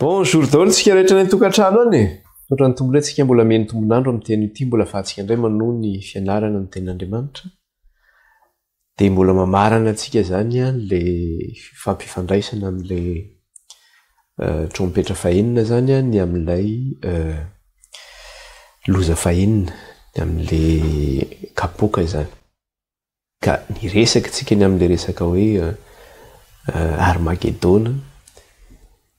Bonjour daholo tsika rehetra any an-tokantrano any e! Misaotra ny Tompo indray tsika mbola mino tombon'andro amin'ny teny ity mbola afahantsika indray manohy ny fianarana ny tenin'Andriamanitra. Dia mbola mamarana antsika izany an le fampifandraisana amin'ilay trompetra fahenina izany an ny amin'ilay loza fahenina, ny amin'ilay kapoaka izany. Ka niresaka tsika ny amin'ilay resaka hoe Armagedona,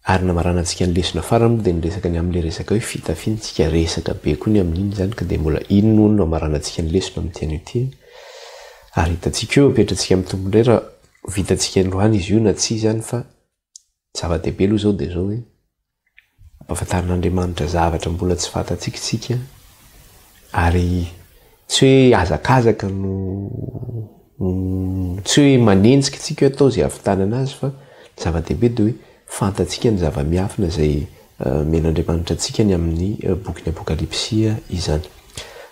ary namaranantsika ny lesona farany moa dia niresaka ny amin'ilay resaka hoe fitafiana tsika, resaka be koa ny amin'iny izany ka dia mbola iny moa no hamaranantsika ny lesona amin'ity anio ity. Ary hitantsika eo, apetratsika amin'ny Tompo indray raha vitantsika androany izy io na tsia izany fa Zava-dehibe aloha izao dia izao hoe, ampahafantarin'Andriamanitra zavatra mbola tsy fantatsika isika ary tsy hoe hazakazaka no tsy hoe manenjika isika hoe atao izay hahavitana anazy fa ny zava-dehibe dia hoe fantatsika ny zava-miafina izay omen'Andriamanitra antsika ny amin'ny bokin'ny Apokalypsy izany.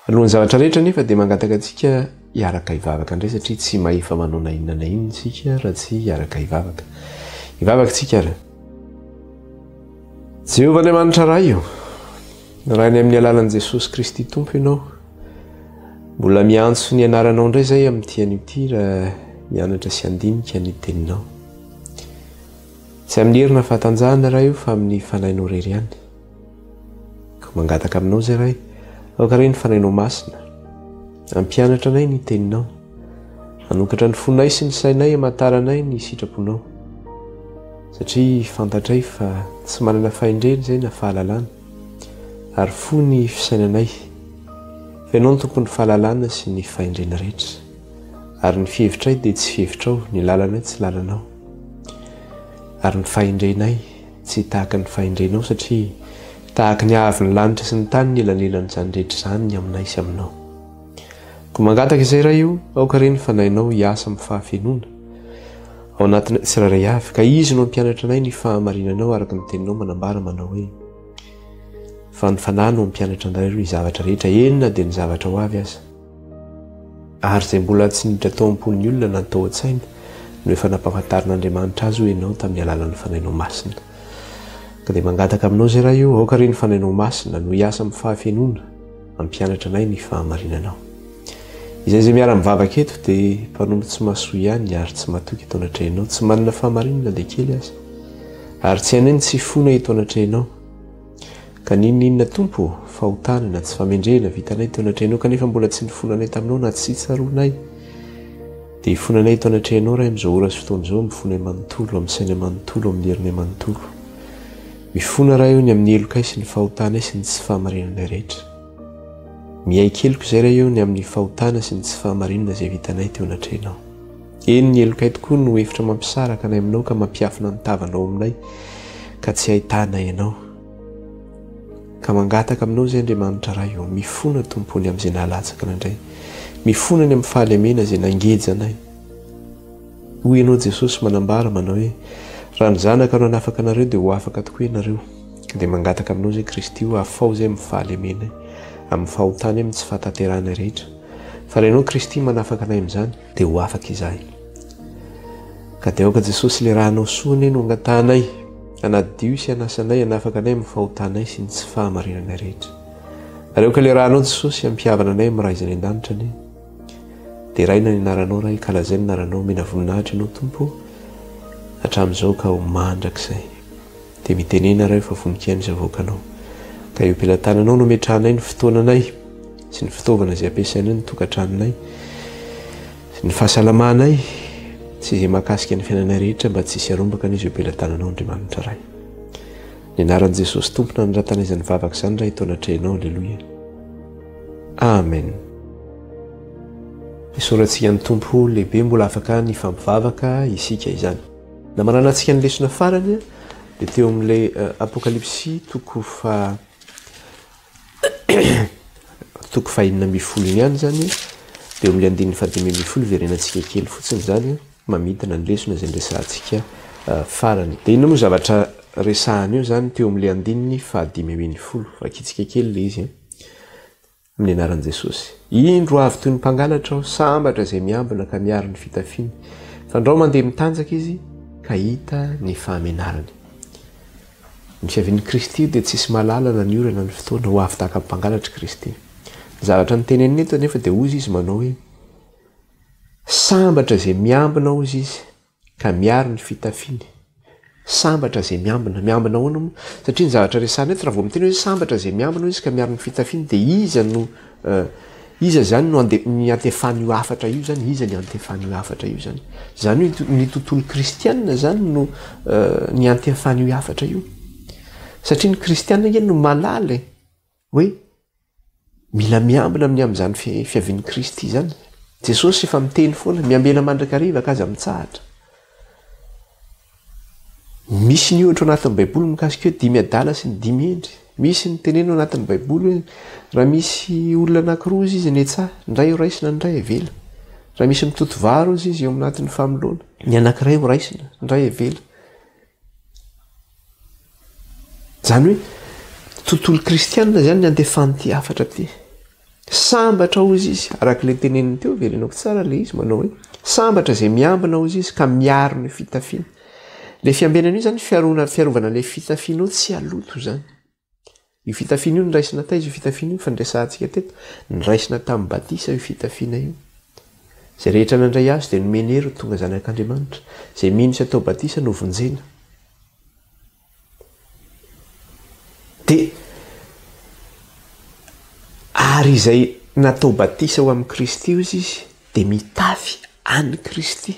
Alohan'ny zavatra rehetra anefa dia mangataka antsika hiaraka hivavaka indray satria tsy mahefa manao na inona na inona isika raha tsy hiaraka hivavaka. Hivavaka isika ary. Jehovah Andriamanitra Ray o, Rainay amin'ny alalan'i Jesosy Kristy Tompo Ianao. Mbola miantso ny anaranao indray izay amin'ity anio ity raha hianatra sy handinika ny teninao. Tsy amin'ny hery na fahatanjahana Ray o fa amin'ny fanahinao irery ihany. Ka mangataka aminao izay Ray, aoka re ny Fanahinao Masina hampianatra anay ny Teninao, hanokatra ny fonay sy ny sainay hamantaranay ny sitraponao. Satria fantatray fa tsy manana fahendrena izay na fahalalana, ary fo ny fisainanay, fa Ianao no Tompon'ny fahalalana sy ny fahendrena rehetra. Ary ny fihevitray dia tsy fihevitrao, ny lalanay tsy lalanao. Ary ny fahendrenay Tsy tahaka ny fahendrenao, satria tahaka ny haavon'ny lanitra sy ny tany ny elanelan'izany rehetra izany ny aminay sy aminao. Koa mangataka izay Ray o, aoka re ny Fanahinao hiasa amin'ny fahafenoana ao anatinay tsirairay avy, ka Izy no hampianatra anay ny fahamarinanao araka ny Teninao manambara manao hoe, Fa ny Fanahy no hampianatra anareo ny zavatra rehetra, eny na dia ny zavatra ho avy aza. Ary izay mbola tsy niditra tao am-pon'ny olona na tao an-tsainy no efa nampahafantarin'Andriamanitra azy hoy Ianao tamin'ny alalan'ny Fanahinao Masina. Ka dia mangataka Aminao izay Ray o, aoka re ny Fanahinao Masina no hiasa amin'ny fahafenoana hampianatra anay ny fahamarinanao. Izay izay miara-mivavaka eto dia mpanompo tsy mahasoa ihany ary tsy matoky eto anatrehanao, tsy manana fahamarinana na dia kely aza, ary tsy hainay ny tsy fona eto anatrehanao. Ka n'inon'inona Tompo ô, fahotana na tsy famendrehana vitanay teo anatrehanao kanefa mbola tsy nifonanay taminao na tsy tsaroanay, dia hifonanay eto anatrehanao Ray amin'izao ora sy fotoana izao amin'ny fonay manontolo, amin'ny sainay manontolo, amin'ny herinay manontolo. Mifona Ray o ny amin'ny helokay sy ny fahotanay sy ny tsy fahamarinanay rehetra. Miaiky heloka izay Ray o ny amin'ny fahotana sy ny tsy fahamarinana izay vitanay teo anatrehanao. Eny, ny helokay tokoa no efitra mampisaraka anay aminao ka mampiafina ny tavanao aminay ka tsy ahitanay anao. Ka mangataka aminao izay Andriamanitra Ray ô, mifona Tompo ny amin'izay nahalatsaka anay indray, mifona ny amin'ny fahalemena izay nangeja anay. Hoy Ianao Jesosy manambara manao hoe, raha ny Zanaka no hanafaka anareo dia ho afaka tokoa ianareo. Ka dia mangataka aminao izay Kristy o, afaho izay amin'ny fahalemenay, amin'ny fahotanay, amin'ny tsy fahatanterahanay rehetra. Fa raha Ianao Kristy manafaka anay amin'izany, dia ho afaka izahay. Ka dia aoka Jesosy ilay ranao soa anie no angatahanay, hanadio sy hanasa anay, hanafaka anay amin'ny fahotanay sy ny tsy fahamarinanay rehetra. Ary aoka ilay ranao Jesosy hampihavana anay amin'ny Ray izay any an-danitra anie. Deraina ny anaranao Ray, kalazaina ny anaranao, omena voninahitra Ianao Tompo, hatramin'izao ka ho mandrakizay. Dia mitenena Ray fa vonon-kihaino izay avoakanao. Ka eo am-pelatananao no ametrahanay ny fotoananay sy ny fitaovana izay ampiasainay ny tokantranonay sy ny fahasalamanay sy izay mahakasika ny fiainanay rehetra mba tsy hisy harombaka anie izay eo am-pelatananao Andriamanitra Ray. Ny anaran'i Jesosy Tompo nanoratana izany vavaka izany Ray eto anatrehanao. Aleloia. Amen. Isaorantsika ny Tompo lehibe mbola afaka nifampivavaka isika izany. Namaranantsika ny lesona farany dia teo amin'ilay Apokalypsy toko fa toko fahenina ambin'ny folo iny ihany izany, dia eo amin'ilay andininy fahadimy ambin'ny folo iverenantsika kely fotsiny izany, mamidina ny lesona izay niresahantsika farany. Dia inona moa zavatra resahana eo izany teo amin'ilay andininy fahadimy ambin'ny folo? Vakintsika kely ilay izy. Amin'ny anaran'i Jesosy. Indro avy toy ny mpangalatra aho, sambatra izay miambina ka miaro ny fitafiany, fandrao mandeha mitanjaka izy ka hita ny fahamenarany. Ny fiavian'i Kristy dia tsisy mahalala na ny ora na ny fotoana, ho avy tahaka ny mpangalatra i Kristy. Ny zavatra noteneniny eto anefa dia hozy izy manao hoe, Sambatra izay miambina hozy izy ka miaro ny fitafiany. Sambatra izay miambina. Miambina ahoana moa? Satria ny zavatra resahina eto raha vao miteny hoe sambatra izay miambina hozy izy ka miaro ny fitafiany dia iza no Iza izany no ande, niantefan'io hafatra io izany? Iza niantefan'io hafatra io izany? Izany hoe ny tontolo kristianina izany no niantefan'io hafatra io. Satria ny kristianina ange no mahalala e, hoe mila miambina amin'ny amin'izany fiavian'i Kristy izany. Jesosy efa miteny foana, miambena mandrakariva ka aza mitsahatra. Misy ny ohatra ao anatin'ny Baiboly mikasika hoe dimy adala sy ny dimy hendry. Misy ny tenenina ao anatin'ny Baiboly hoe raha misy olona anankiroa hozy izy eny an-tsaha, ny iray ho raisina, ny iray avela. Raha misy mitoto vary hozy izy eo anatin'ny famoloana, ny anankiray ho raisina, ny iray avela. Izany hoe tontolo kristianina izany ny andefan'ity hafatra ity. Sambatra hozy izy, araka ilay teneniny teo, verenako tsara ilay izy, manao hoe, sambatra izay miambina hozy izy ka miaro ny fitafiany. Ilay fiambenana io izany fiaroana, fiarovana ilay fitafianao tsy haloto izany. Io fitafiana io noraisina taiza io fitafiana io? Efa niresahantsika teto. Noraisina tamin'ny batisa io fitafiana io. Izay rehetra nandray azy dia nomeny hery ho tonga zanak'Andriamanitra. Izay mino sy atao batisa no vonjena. Dia ary izay natao batisa ho amin'i Kristy hozy izy dia mitafy an'i Kristy.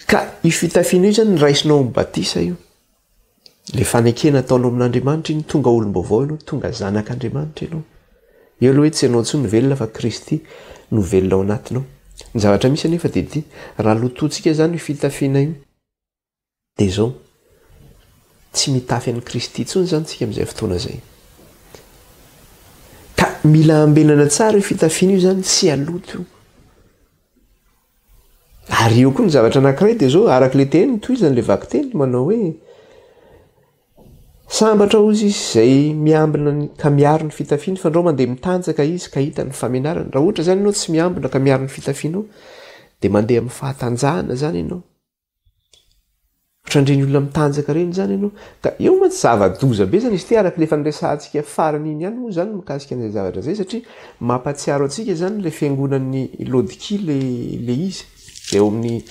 Ka io fitafiana io izany raisinao amin'ny batisa io. Ilay fanekena ataonao amin'Andriamanitra iny, tonga olom-baovao ianao, tonga zanak'Andriamanitra ianao. Eo aloha hoe tsy ianao intsony no velona fa Kristy no velona ao anatinao. Ny zavatra misy anefa dia ity, raha lotointsika izany io fitafiana io, Dia izao, tsy mitafy an'i Kristy intsony izany isika amin'izay fotoana izay. Ka mila ambenana tsara io fitafiana io izany, tsy haloto io. Ary eo koa ny zavatra anankiray dia izao, araka ilay teny, tohizana ilay vakiteny, manao hoe, Sambatra hozy izy izay miambina ny, ka miaro ny fitafiany, fandrao mandeha mitanjaka izy ka hita ny famenarany. Raha ohatra izany ianao tsy miambina ka miaro ny fitafianao, dia mandeha amin'ny fahatanjahana izany ianao. Ohatran'ireny olona mitanjaka ireny izany ianao. Ka eo mantsy zava-doza be izany izy ity araka ilay efa niresahantsika farany iny ihany moa izany mikasika an'izay zavatra izay satria mampahatsiaro antsika izany ilay fiangonan'ny Laodikia ilay ilay izy. Dia ao amin'ny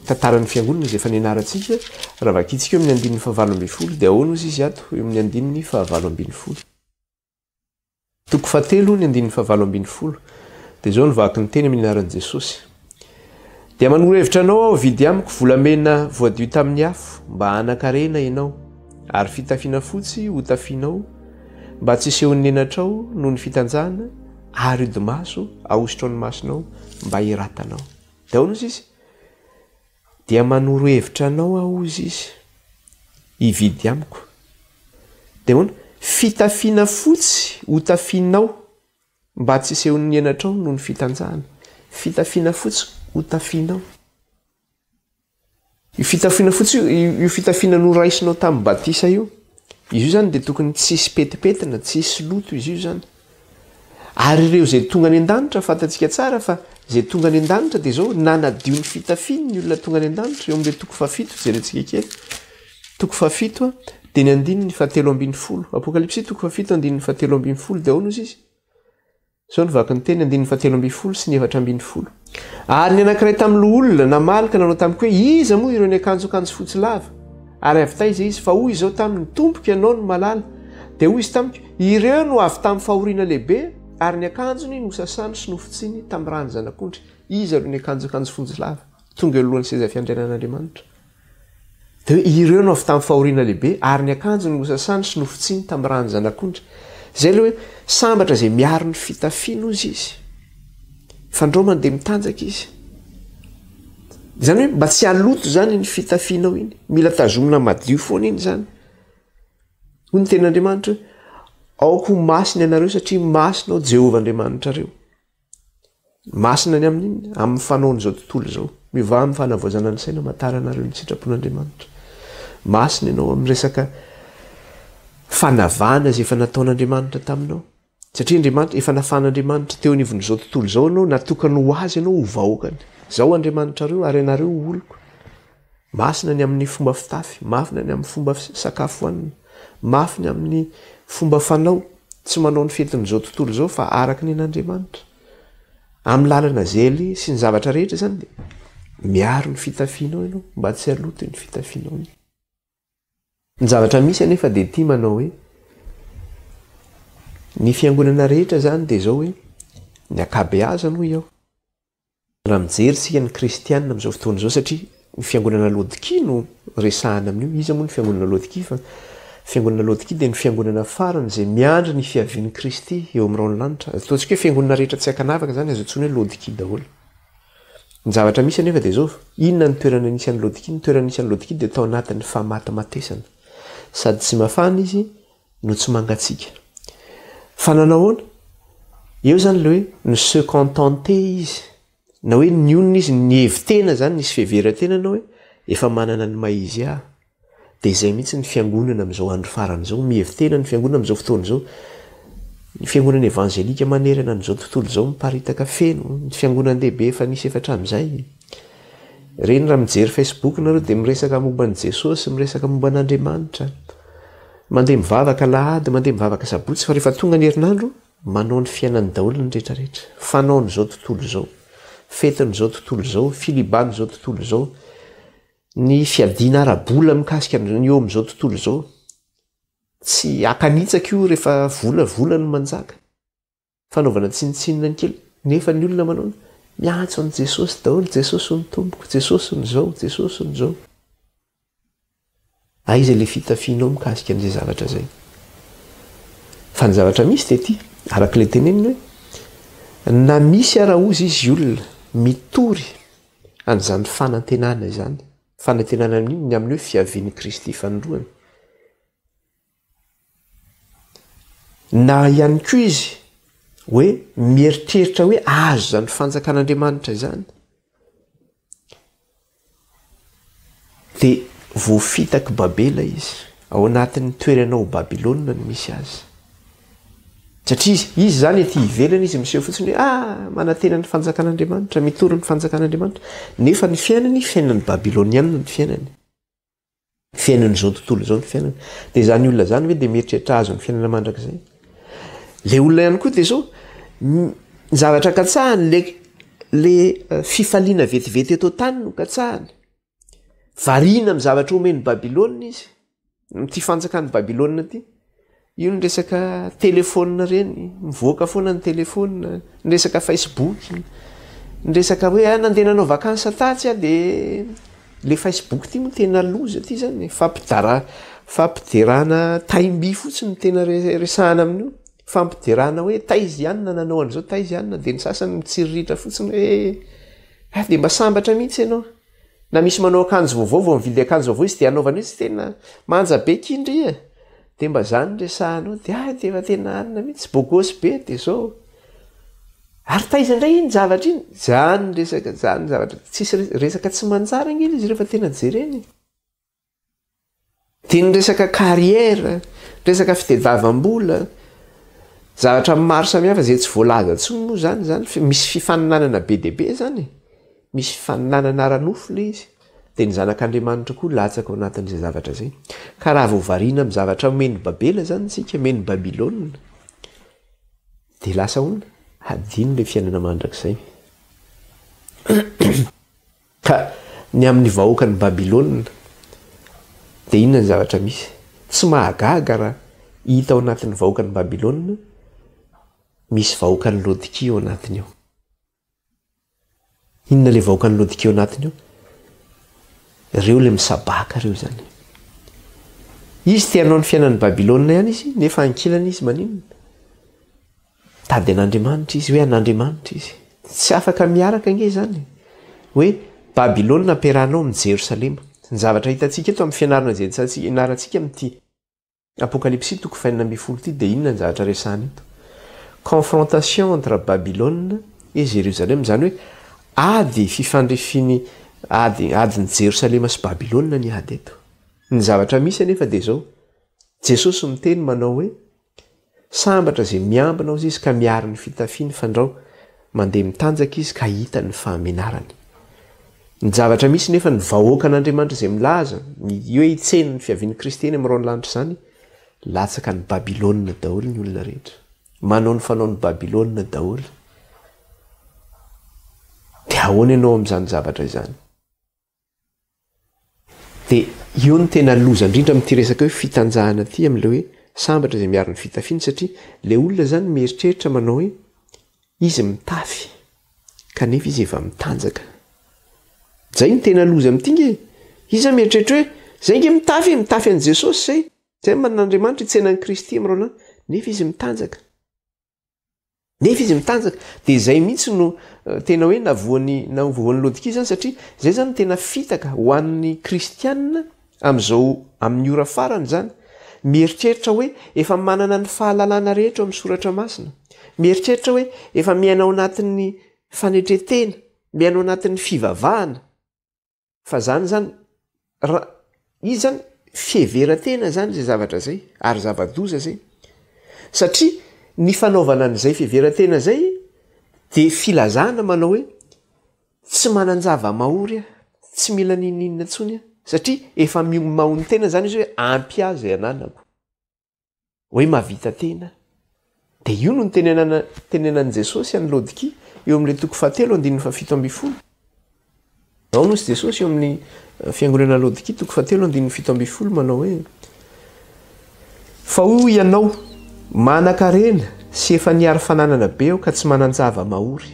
tantaran'ny fiangonana izay efa nianarantsika, raha vakintsika eo amin'ny andininy fahavalo ambin'ny folo dia ahoana ozy izy ato eo amin'ny andininy fahavalo ambin'ny folo. Toko fahatelo, ny andininy fahavalo ambin'ny folo. Dia izao no vaky ny teny amin'ny anaran'i Jesosy. Dia manoro hevitra anao aho vidy amiko volamena voadio tamin'ny afo mba hanan-karena ianao, ary fitafiana fotsy ho tafianao mba tsy hisehoan'ny henatrao noho ny fitanjahana, ary hodi-maso ahosotrao ny masonao mba hiratanao. Dia ahoana hozy izy? Dia manoro hevitra anao aho hozy izy, hividy amiko. Dia ahoana? Fitafiana fotsy ho tafianao mba tsy hisehoan'ny henatrao noho ny fitanjahana. Fitafiana fotsy ho tafianao. Io fitafiana fotsy io, io fitafiana noraisinao tamin'ny batisa io, izy io izany dia tokony tsy hisy petipetina, tsy hisy loto izy io izany. Ary ireo izay tonga any an-danitra, fantatsika tsara fa izay tonga any an-danitra dia izao, nanadio ny fitafiany ny olona tonga any an-danitra, eo amin'ilay toko fahafito, jerentsika kely. Toko fahafito, dia ny andininy fahatelo ambin'ny folo. Apokalypsy toko fahafito, andininy fahatelo ambin'ny folo, dia ahoana hozy izy? Izao no vaky ny teny, andininy fahatelo ambin'ny folo sy ny efatra ambin'ny folo. Ary ny anankiray tamin'ny loholona namaly ka nanao tamiko hoe, Iza moa ireo niakanjo akanjo fotsy lava? Ary avy taiza izy? Fa hoy izao taminy, Tompoko, ianao no mahalala. Dia hoy izy tamiko, Ireo no avy tamin'ny fahoriana lehibe, ary ny akanjony nosasany sy nofotsiny tamin'ny ran'ny Zanak'ondry. Iza ireo niakanjo akanjo fotsy lava, tonga eo alohan'ny seza fiandrianan'Andriamanitra? Dia hoe, Ireo no avy tamin'ny fahoriana lehibe, ary ny akanjony nosasany sy nofotsiny tamin'ny ran'ny Zanak'ondry. Izay ilay hoe, sambatra izay miaro ny fitafiany, hozy izy. Fandrao mandeha mitanjaka izy. Izany hoe mba tsy haloto izany iny fitafianao iny. Mila tazomina madio foana iny izany. Hoy ny tenin'Andriamanitra hoe, aoka ho masina ianareo satria masina aho Jehovah Andriamanitrareo. Masina ny amin'inona? Amin'ny fanaon'izao tontolo izao. Miovà amin'ny fanavaozana ny saina hamantaranareo ny sitrapon'Andriamanitra. Masina ianao amin'ny resaka fanavahana izay efa nataon'Andriamanitra taminao. Satria Andriamanitra, efa nafahan'Andriamanitra teo anivon'izao tontolo izao ianao, natokany ho Azy ianao, ho vahoakany. Izaho Andriamanitrareo ary ianareo ho oloko. Masina ny amin'ny fomba fitafy, mafy ny amin'ny fomba sakafo hohanina, mafy ny amin'ny fomba fanao, tsy manao ny fetin'izao tontolo izao fa araka ny an'Andriamanitra. Amin'ny lalana zely sy ny zavatra rehetra izany dia miaro ny fitafianao ianao mba tsy haloto ny fitafianao iny. Ny zavatra misy anefa dia ity manao hoe ny fiangonana rehetra izany dia izao hoe ny ankabeazany hoy aho. Raha mijery isika ny kristiana amin'izao fotoana izao satria ny fiangonana Laodikia no resahana amin'io, iza moa ny fiangonana Laodikia fa fiangonana Laodikia dia ny fiangonana farany izay miandry ny fiavian'i Kristy eo amin'ny rahon'ny lanitra. Azo ataontsika hoe fiangonana rehetra tsy ankanavaka izany azo antsoina hoe Laodikia daholo. Ny zavatra misy anefa dia izao, inona ny toerana nisy an'i Laodikia? Ny toerana nisy an'i Laodikia dia tao anatin'ny fahamatimatesana. Sady tsy mafana izy no tsy mangatsiaka. Fa nanao ahoana? Eo izany ilay hoe ni-se contenter izy, na hoe nionona izy, nihevi-tena izany, nisy fiheveran-tena na hoe efa manana ny maha izy ahy. Dia izay mihitsy ny fiangonana amin'izao andro farany izao, mihevi-tena ny fiangonana amin'izao fotoana izao. Ny fiangonana evanjelika manerana an'izao tontolo izao miparitaka feno, ny fiangonan-dehibe efa nisy efa hatramin'izay. Ireny raha mijery Facebook nareo dia miresaka momba an'i Jesosy, miresaka momba an'Andriamanitra. Mandeha mivavaka alahady, mandeha mivavaka sabotsy fa rehefa tonga ny herinandro, manao ny fiainany daholo ny rehetra rehetra. Fanaon'izao tontolo izao, fetin'izao tontolo izao, filiban'izao tontolo izao, ny fiadiana ara-bola mikasika ny eo amin'izao tontolo izao. Tsy akanitsaka io rehefa vola, vola no manjaka. Fanaovana tsinontsinona ny kely, nefa ny olona manao miantso an'i Jesosy daholo, Jesosy no tompoko, Jesosy no zao, Jesosy no zao. Aiza ilay fitafianao mikasika an'izay zavatra izay? Fa ny zavatra misy dia ity, araka ilay teneniny hoe, na misy ara hozy izy olona mitory an'izany fanantenana izany, fanantenana ny amin'ny hoe fiavian'i Kristy fanindroany, Na ihany koa izy hoe mieritreritra hoe azo izany fanjakan'Andriamanitra izany, dia voafitak'i Babela izy, ao anatin'ny toerana ao Babylona no misy azy. Satria izy, izy izany ety ivelany izy miseho fotsiny hoe ah, manantena ny fanjakan'Andriamanitra, mitory ny fanjakan'Andriamanitra, nefa ny fiainany fiainan'ny Babylonianina ny fiainany. Fiainan'izao tontolo izao ny fiainana. Dia izany olona izany ve dia mieritreritra hahazo ny fiainana mandrakizay? Ilay olona ihany koa dia izao, ny zavatra katsahany, le le eh, fifaliana vetivety eto an-tany no katsahany. Variana amin'ny zavatra omen'i Babylona izy, amin'ity fanjakan'i Babylona ity. Io ny resaka telephone ireny, mivoaka foana ny telephone, ny resaka Facebook, ny resaka hoe ah nandeha nanao vacances tatsy aho de le Facebook ty moa tena loza ty zany e, fampidara- fampiderana taim-by fotsiny no tena resahana amin'io, fampiderana hoe taiza i anona nanao an'izao, taiza i anona, de ny sasany mitsiriritra fotsiny hoe ah de mba sambatra mihitsy ianao. Na misy manao akanjo vaovao vao mividy akanjo vaovao izy de anaovany hoe tsy tena manja be ky ndry e! De mba zany no resahanao de ah de efa tena anona mihitsy, beau gosse be de zao. Ary taiza indray iny zavatra iny? Zany resaka zany zavatra tsisy resaka tsy manjary ange izy rehefa tena jerena e. Dia ny resaka carrière, resaka fitediavam-bola, zavatra maro samihafa izay tsy voalaza intsony moa zany zany, misy fifaninanana be dia be zany e, misy fifaninanana ara-nofo le izy, dia ny zanak'Andriamanitra koa latsaka ao anatin'izay zavatra izay. Ka raha vao variana amin'ny zavatra omen'i Babela zany isika, omen'i Babylona, dia lasa ahoana? Hadino le fiainana mandrakizay. Ka ny amin'ny vahoakan'i Babylona, dia inona ny zavatra misy? Tsy mahagaga raha hita ao anatin'ny vahoakan'i Babylona misy vahoakan'i Laodikia ao anatiny ao. Inona ilay vahoakan'i Laodikia ao anatiny ao? Ireo ilay misabaka ireo izany. Izy te hanao ny fiainan'i Babylona ihany izy, nefa ankilany izy maninona? Mitady an'Andriamanitra izy, hoe an'Andriamanitra izy. Tsy afaka miaraka ange izany e. Hoe Babylona ampiarahanao amin'i Jerosalema. Ny zavatra hitantsika eto amin'ny fianarana izay ianarantsika amin'ity Apokalypsy toko fahenina ambin'ny folo ity dia inona ny zavatra resahana eto? Confrontation entre Babylone et Jérusalem, izany hoe ady fifandrifian'ny ady adin'i Jerosalema sy Babylona ny ady eto. Ny zavatra misy anefa dia izao, Jesosy miteny manao hoe Sambatra izay miambina hozy izy ka miaro ny fitafiany fandrao mandeha mitanjaka izy ka hita ny fahamenarany. Ny zavatra misy nefa ny vahoakan'Andriamanitra izay milaza ny hoe hitsena ny fiavian'i Kristy eny amin'ny rahon'ny lanitra izany, latsaka any Babylona daholo ny olona rehetra. Manao ny fanaon'i Babylona daholo. Dia ahoana ianao amin'izany zavatra izany? Dia io no tena loza indrindra amin'ity resaka hoe fitanjahana ity amin'ilay hoe sambatra izay miaro ny fitafiany satria ilay olona izany mieritreritra manao hoe izy mitafy kanefa izy efa mitanjaka. Izay no tena loza amin'ity nge. Izy zany mieritreritra hoe zay nge mitafy e, mitafy an'i Jesosy zay. Zay manana Andriamanitra hitsena an'i Kristy amin'ireo lahy nefa izy mitanjaka. Nefa izy mitanjaka. Dia izay mihitsy no tena hoe navoan'i navoan'i Laodikia izany satria izay izany no tena fitaka ho an'ny kristiana amin'izao amin'ny ora farany izany. Mieritreritra hoe efa manana ny fahalalana rehetra ao amin'ny soratra masina. Mieritreritra hoe efa miaina ao anatin'ny fanetren-tena, miaina ao anatin'ny fivavahana. Fa zany zany ra izy zany fiheveran-tena zany zay zavatra zay ary zava-doza zay satria ny fanaovana an'izay fiheveran-tena zay de filazana manao hoe tsy manan-java-mahory aho, tsy mila n'inon'inona intsony aho satria efa miomaon-tena zany izy hoe ampy ahy zay ananako. hoe mahavita tena. Dia io no nitenenana tenenan'i Jesosy an'i Laodikia eo amin'ilay toko fahatelo andininy faha-17. Ao no izy Jesosy eo amin'ny eh, fiangonana Laodikia toko fahatelo andininy 17 manao hoe Fa hoy ianao, manan-karena sy efa niary fananana be aho ka tsy manan-java-mahory.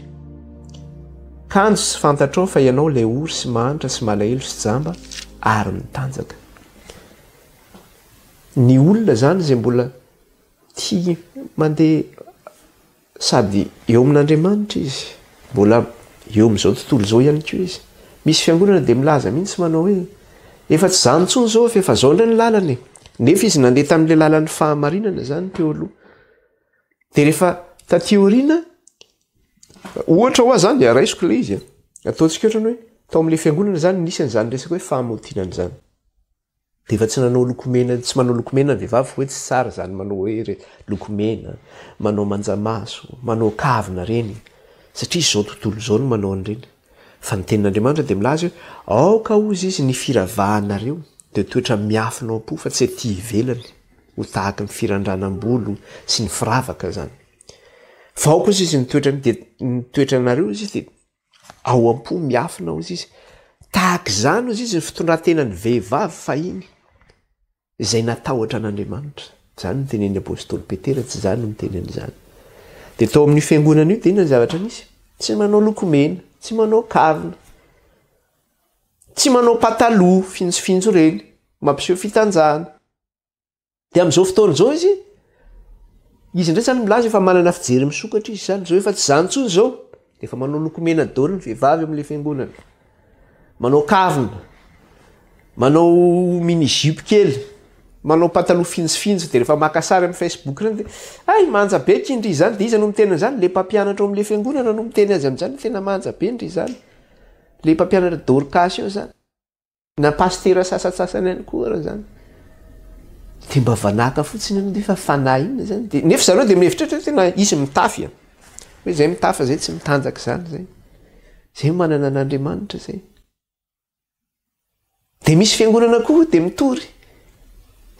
Kanjo tsy fantatrao fa ianao ilay ory sy mahantra sy malahelo sy jamba ary mitanjaka. Ny olona zany izay mbola tia mandeha sady eo amin'Andriamanitra izy, mbola eo amin'izao tontolo izao ihany koa izy. Misy fiangonana dia milaza mihitsy manao hoe efa tsy izany intsony izao fa efa izao indray ny lalana e. Nefa izy nandeha tamin'ilay lalan'ny fahamarinana izany teo aloha. Dia rehefa taty aoriana, ohatra hoa zany, raisiko ilay izy e. Ataontsika ohatra ny hoe tao amin'ilay fiangonana izany nisy an'izany resaka hoe fahamotinana izany. Dia efa tsy nanao lokomena, tsy manao lokomena ny vehivavy fa hoe tsy tsara izany manao hoe re lokomena, manao manjamaso, manao kavina ireny, satria izao tontolo izao no manao an'ireny. Fa ny tenin'Andriamanitra dia milaza hoe aoka hozy izy ny firavahanareo dia toetra miafina ao am-po fa tsy aty ivelany, ho tahaky ny firandranam-bolo sy ny firavaka izany. Fa aoka hozy izy ny toetra dia ny toetranareo hozy izy dia Ao am-po miafina hozy izy. Tahaka izany hozy izy ny fitondran-tenan'ny vehivavy fahiny, izay natahotra an'Andriamanitra. Izany no tenenin'ny apostoly Petera, tsy izaho no miteny an'izany. Dia tao amin'io fiangonana io dia inona ny zavatra nisy? Tsy manao lokomena, tsy manao kavina, tsy manao pataloha finjofinjo ireny, mampiseho fitanjahana. Dia amin'izao fotoana izao izy, izy indray zany milaza efa manana fijery misokatra izy zany, zao efa tsy zany intsony zao, de efa manao lokomena daholo ny vehivavy amin'ilay fiangonana, manao kavina, manao mini jupe kely, manao pataloha finjofinjo, de rehefa maka sary amin'ny facebook ireny de hay manja be akia ndry zany, de iza no miteny an'izany? Le mpampianatra ao amin'ilay fiangonana no miteny azy amin'izany, tena manja be ndry zany, le mpampianatra Dorcas eo zany. Na pasitera sasantsasany ihany koa ara zany de mba vanaka fotsiny aloha nefa fanahy inona zany de nefa zareo de mieritreritra hoe tena izy mitafy a, hoe zay mitafy zay tsy mitanjaka zany zay, zay manana an'Andriamanitra zay. De misy fiangonana koa de mitory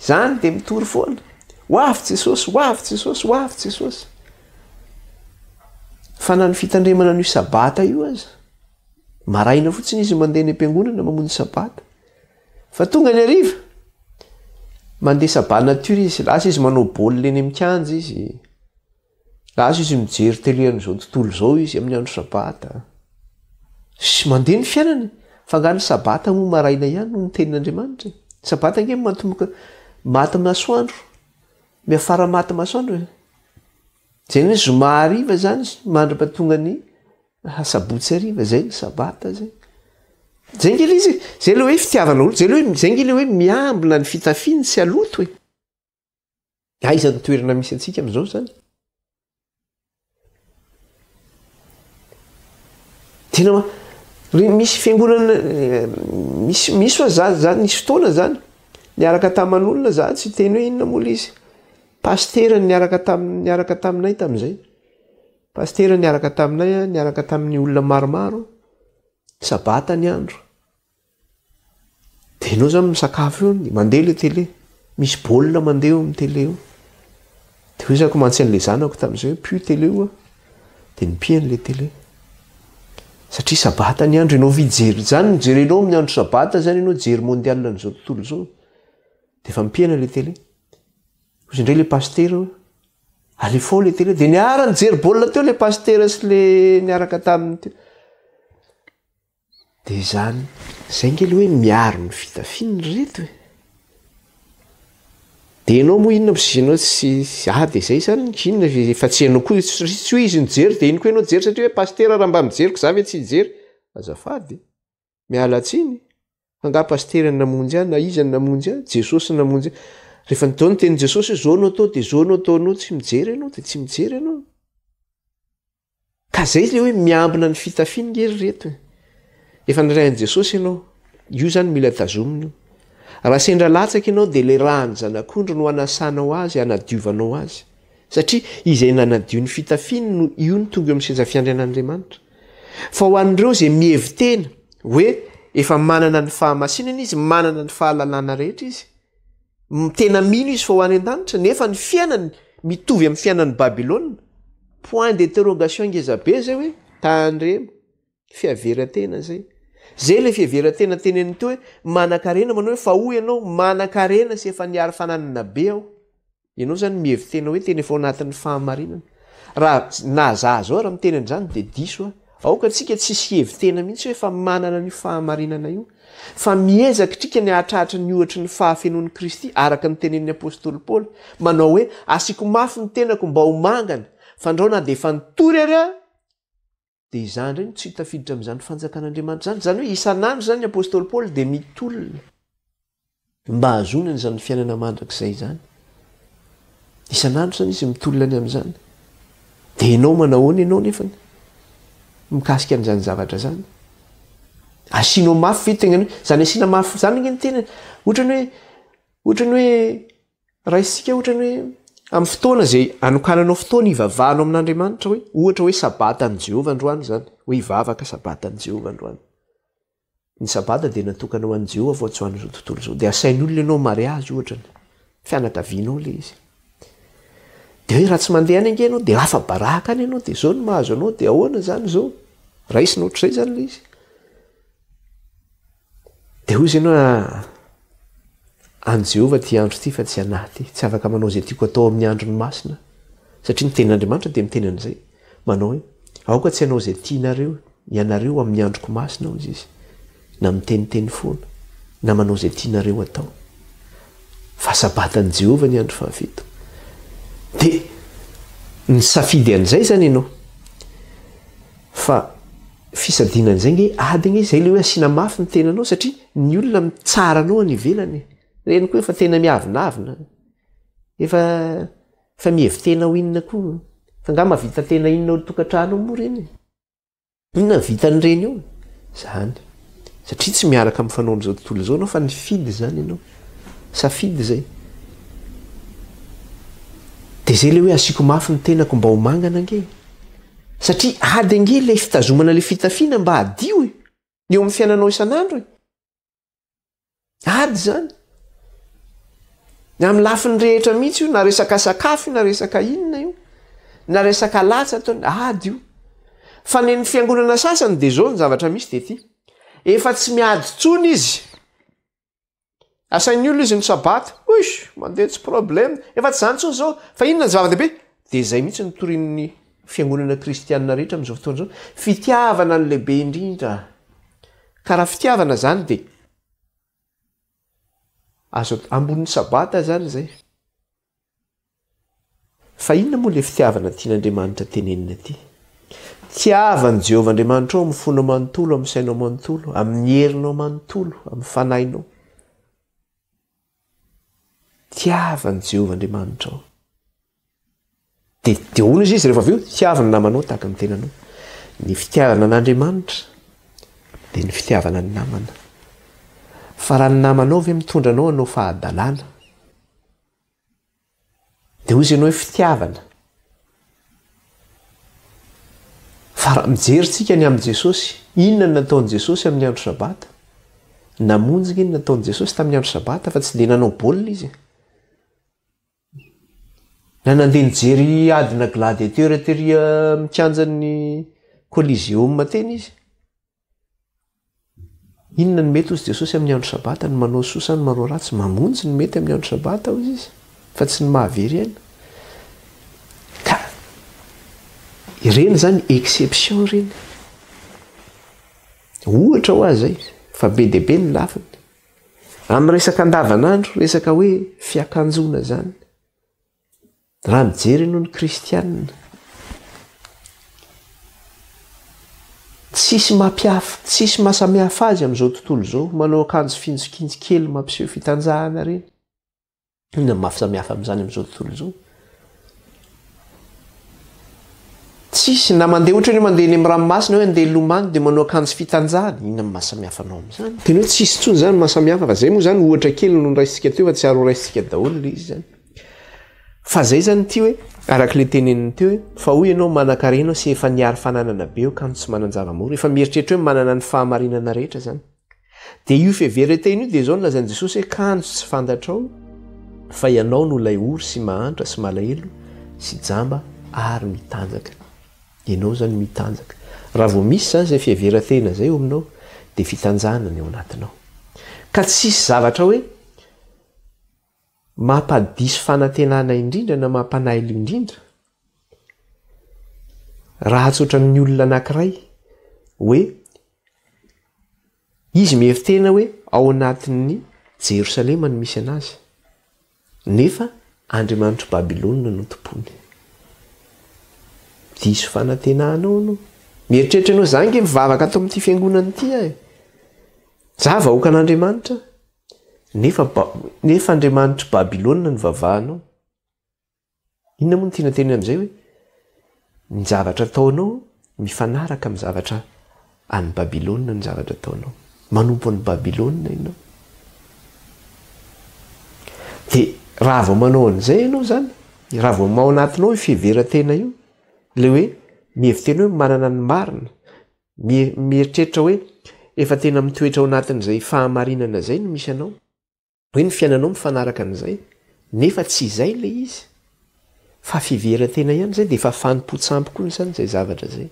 zany de mitory foana, ho avy Jesosy, ho avy Jesosy, ho avy Jesosy. Fa na ny fitandremana an'io sabata io aza Maraina fotsiny izy mandeha any am-piangonana mamonjy sabata. Fa tonga ny hariva, mandeha sabbat nature izy, lasa izy manao baolina eny amin'ny kianja izy, lasa izy mijery télé an'izao tontolo izao izy amin'ny andro sabata. Sy mandeha ny fiainana e. Fa angaha ny sabata moa maraina ihany no ny tenin'Andriamanitra e? Sabata ange matomboka maty masoandro, miafara maty masoandro e. Izay ny hoe zoma hariva izany mandra-pahatonga ny Asabotsy hariva, zay ny sabata zay. Zay nge le izy e, zay le hoe fitiavana olona, zay le hoe, zay nge le hoe miambina ny fitafiany tsy haloto e. Aiza ny toerana misy antsika amin'izao zany? Tena ma- re misy fiangonana misy misy hoa za za nisy fotoana zany niaraka taman'olona za tsy hiteny hoe inona moa le izy, pasitera niaraka tam- niaraka taminay tamin'izay. Pasitera niaraka taminay, niaraka tamin'ny olona maromaro. Sabata ny andro. Dia ianao zany misakafo eo, dia mandeha ilay télé. Misy baolina mandeha eo amin'ny télé eo. Dia hoy zako mantsy an'ilay zanako tamin'izay hoe pio télé io a. Dia nipihany ilay télé. Satria sabata ny andro, ianao ve hijery izany no jerenao amin'ny andro sabata izany ianao hijery mondial an'izao tontolo izao. Dia efa nipihana ilay télé. Hoy indray ilay pasitera hoe alefao ilay télé. Dia niara nijery baolina teo ilay pasitera sy ilay niaraka taminy teo. Dia izany, izay ange ilay hoe miaro ny fitafiany ry reto e. Dia ianao moa inona sy ianao tsy, ah dia izay izany, inona fa tsy ianao koa, tsy hoe izy nijery dia iny koa ianao nijery satria hoe pasitera raha mba mijery ko za ve tsy hijery. Azafady, miala tsiny, fa angaha pasitera no namonjy ahy na iza no namonjy ahy, Jesosy no namonjy ahy. Rehefa nitao ny tenin'i Jesosy hoe zao no atao dia zao no ataonao, tsy mijery ianao dia tsy mijery ianao. Ka zay le hoe miambina ny fitafiany nge ry reto e. Efa nirahin'i Jesosy ianao, io zany mila tazomina io. Raha sendra latsaka ianao dia le ràn'ny zanak'ondry no anasanao azy, anadiovanao azy. Satria izay nanadio ny fitafiany no io no tonga eo amin'ny seza fiandrianan'Andriamanitra. Fa ho an'ireo izay mihevi-tena hoe efa manana ny fahamasinana izy, manana ny fahalalana rehetra izy, Tena mino izy fa ho any an-danitra, nefa ny fiainany mitovy amin'ny fiainan'i Babylona. Point d'interrogation ngeza be zay hoe, tandremo, fiheveran-tena zay. Zay ilay fiheveran-tena teneniny teo hoe, manan-karena manao hoe fa hoy ianao, manan-karena sy efa niary fananana be aho. Ianao zany mihevi-tena hoe tena efa ao anatin'ny fahamarinana. Raha na za zao ary miteny an'izany dia diso aho. Aoka tsika tsy hisy hihevi-tena mihitsy hoe efa manana an'io fahamarinana io. Fa miezaka trika ny hahatratra ny ohatry ny fahafenoan'i Kristy araka ny tenenin'ny apostoly Paoly, manao hoe, Asiako mafy ny tenako mba ho mangana, fandrao na dia efa nitory ary aho, dia izaho indray no tsy tafiditra amin'izany fanjakan'Andriamanitra izany. Izany hoe isan'andro izany ny apostoly Paoly dia mitolona. Mba hahazoany an'izany fiainana mandrakizay izany. Isan'andro izany izy mitolona ny amin'izany. Dia ianao manahoana ianao nefany mikasika an'izany zavatra izany? Asianao mafy ve tegnany hoe, izany asiana mafy izany ange ny tenany. Ohatrany hoe, ohatrany hoe raisintsika ohatrany hoe amin'ny fotoana izay anokananao fotoana hivavahanao amin'Andriamanitra hoe, ohatra hoe sabatan'i Jehovah androany izany, hoe hivavaka sabatan'i Jehovah androany. Ny sabata dia natokana ho an'i Jehovah fa tsy ho an'izao tontolo izao. Dia asain'ny olona ianao mariazy ohatra ny fianakavianao ilay izy. Dia hoe raha tsy mandeha any ange ianao dia afa-baraka any ianao dia izao no mahazo anao dia ahoana izany izao? Raisina ohatr'izay izany ilay izy. Dia hoy izy ianao ah, an'i Jehovah ity andro ity fa tsy anah ity. Tsy afaka manao izay tiako atao amin'ny androny masina. Satria ny tenin'Andriamanitra dia miteny an'izay. Manao hoe, Aoka tsy hanao izay tianareo ianareo amin'ny androko masina, hoy Izy, na miteniteny foana, na manao izay tianareo atao. Fa Sabatan'i Jehovah ny andro fahafito. Dia nisafidy an'izay izany ianao. Fa fisadiana an'izay nge ady nge izay ilay hoe asiana mafy ny tenanao satria ny olona mitsara anao any ivelany. Ireny koa efa tena miavonavona. Efa Fa mihevi-tena ho inona koa? Fa nga mahavita tena inona ao tokantrano ao moa ireny e? Inona ny vitan'ireny eo? Zany. Satria tsy miaraka amin'ny fanaon'izao tontolo izao ianao fa nifidy izany ianao. Safidy izay. Dia izay ilay hoe asiako mafy ny tenako mba ho mangana ange. Satria ady ange ilay fitazomana ilay fitafiana mba hadio e. Eo amin'ny fiainanao isan'andro e. Ady izany. Ny amin'ny lafiny rehetra mihitsy io, na resaka sakafo io, na resaka inona io, na resaka latsa ataony, ady io. Fa ny an'ny fiangonana sasany dia izao ny zavatra misy dia ity. Efa tsy miady intsony izy. Asain'ny olona izy ny sabata. Oish, mandeha tsy problème. Efa tsy izany intsony izao. Fa inona ny zava-dehibe? Dia izay mihitsy no torian'ny fiangonana kristianina rehetra amin'izao fotoana izao. Fitiavana no lehibe indrindra. Ka raha fitiavana zany de azo ambonin'ny sabata zany zay. Fa inona moa le fitiavana tian'Andriamanitra tenenina aty? Tiava an'i Jehovah Andriamanitrao amin'ny fonao manontolo, amin'ny sainao manontolo, amin'ny herinao manontolo, amin'ny fanahinao. Tiava an'i Jehovah Andriamanitrao. Dia dia hono izy izy rehefa avy eo, tiavo ny namanao tahaka ny tenanao. Ny fitiavana an'Andriamanitra dia ny fitiavana ny namana. Fa raha ny namanao ve mitondra anao hanao fahadalana, dia hoy izy ianao hoe fitiavana. Fa. Fa raha mijery tsika ny amin'i Jesosy, inona no nataon'i Jesosy amin'ny andro sabata? Namonjy nge ny nataon'i Jesosy tamin'ny andro sabata fa tsy dia nanao baolina izy e. Na nandeha nijery adina gladiateur tery amin'ny kianjan'ny Coliseum teny izy. Inona no mety hozy Jesosy amin'ny andro sabata, ny manao soa sa ny manao ratsy? Mamonjy ny mety amin'ny andro sabata hozy izy, fa tsy ny mahavery aina. Ka ireny izany exception ireny. Ohatra ho azy izay, fa be dia be ny lafiny. Amin'ny resaka andavanandro, resaka hoe fiakanjoana izany. Raha mijery ianao ny kristianina, tsisy mampihafa, tsisy mahasamihafa azy amin'izao tontolo izao, manao akanjo finjokinjo kely mampiseho fitanjahana ireny. Inona no mahasamihafa amin'izany amin'izao tontolo izao? Tsisy, na mandeha ohatra hoe mandeha eny amin'ny ranomasina hoe andeha hilomano dia manao akanjo fitanjahana, inona no mahasamihafa anao amin'izany? Tena hoe tsisy intsony izany mahasamihafa fa izay moa izany ohatra kely no noraisintsika teo fa tsy ary horaisintsika daholo ilay izy izany. Fa zay zany ity hoe, araka ilay teneniny teo hoe, fa hoy ianao manan-karena aho sy efa niary fananana be aho kanjo tsy manan-java-mora. Efa mieritreritra hoe manana ny fahamarinana rehetra zany. Dia io fiheveran-tena io dia izao no lazain'i Jesosy hoe kanjo tsy fantatrao fa ianao no ilay ory sy mahantra sy malahelo sy jamba ary mitanjaka. Ianao zany mitanjaka. Raha vao misy zany izay fiheveran-tena izay eo aminao dia fitanjahana ny ao anatinao. Ka tsisy zavatra hoe Mampadiso fanantenana indrindra na mampanailo indrindra raha tsotra ny olona anankiray hoe izy mihevi-tena hoe ao anatin'ny Jerosalema no misy anazy nefa andriamanitr'i Babylona no tompony. Diso fanantenana ao anao. Mieritreritra ianao, za ange mivavaka ato amin'ity fiangonana ity aho e. Za vahoakan'Andriamanitra. Nefa nefa andriamanitr'i Babylona no vavahanao. Inona moa no tiana tenenina amin'izay hoe ny zavatra ataonao mifanaraka amin'ny zavatra any Babylona ny zavatra ataonao. Manompo an'i Babylona ianao. Dia raha vao manao an'izay ianao izany, raha vao ao anatinao io fiheveran-tena io, ilay hoe mihevi-tena hoe manana ny marina, Mieritreritra hoe efa tena mitoetra ao anatin'izay fahamarinana izay no misy anao, hoe ny fiainanao mifanaraka an'izay, nefa tsy izay ilay izy, fa fiheveran-tena ihany izay, dia efa fanompoan-tsampy koa izany izay zavatra izay.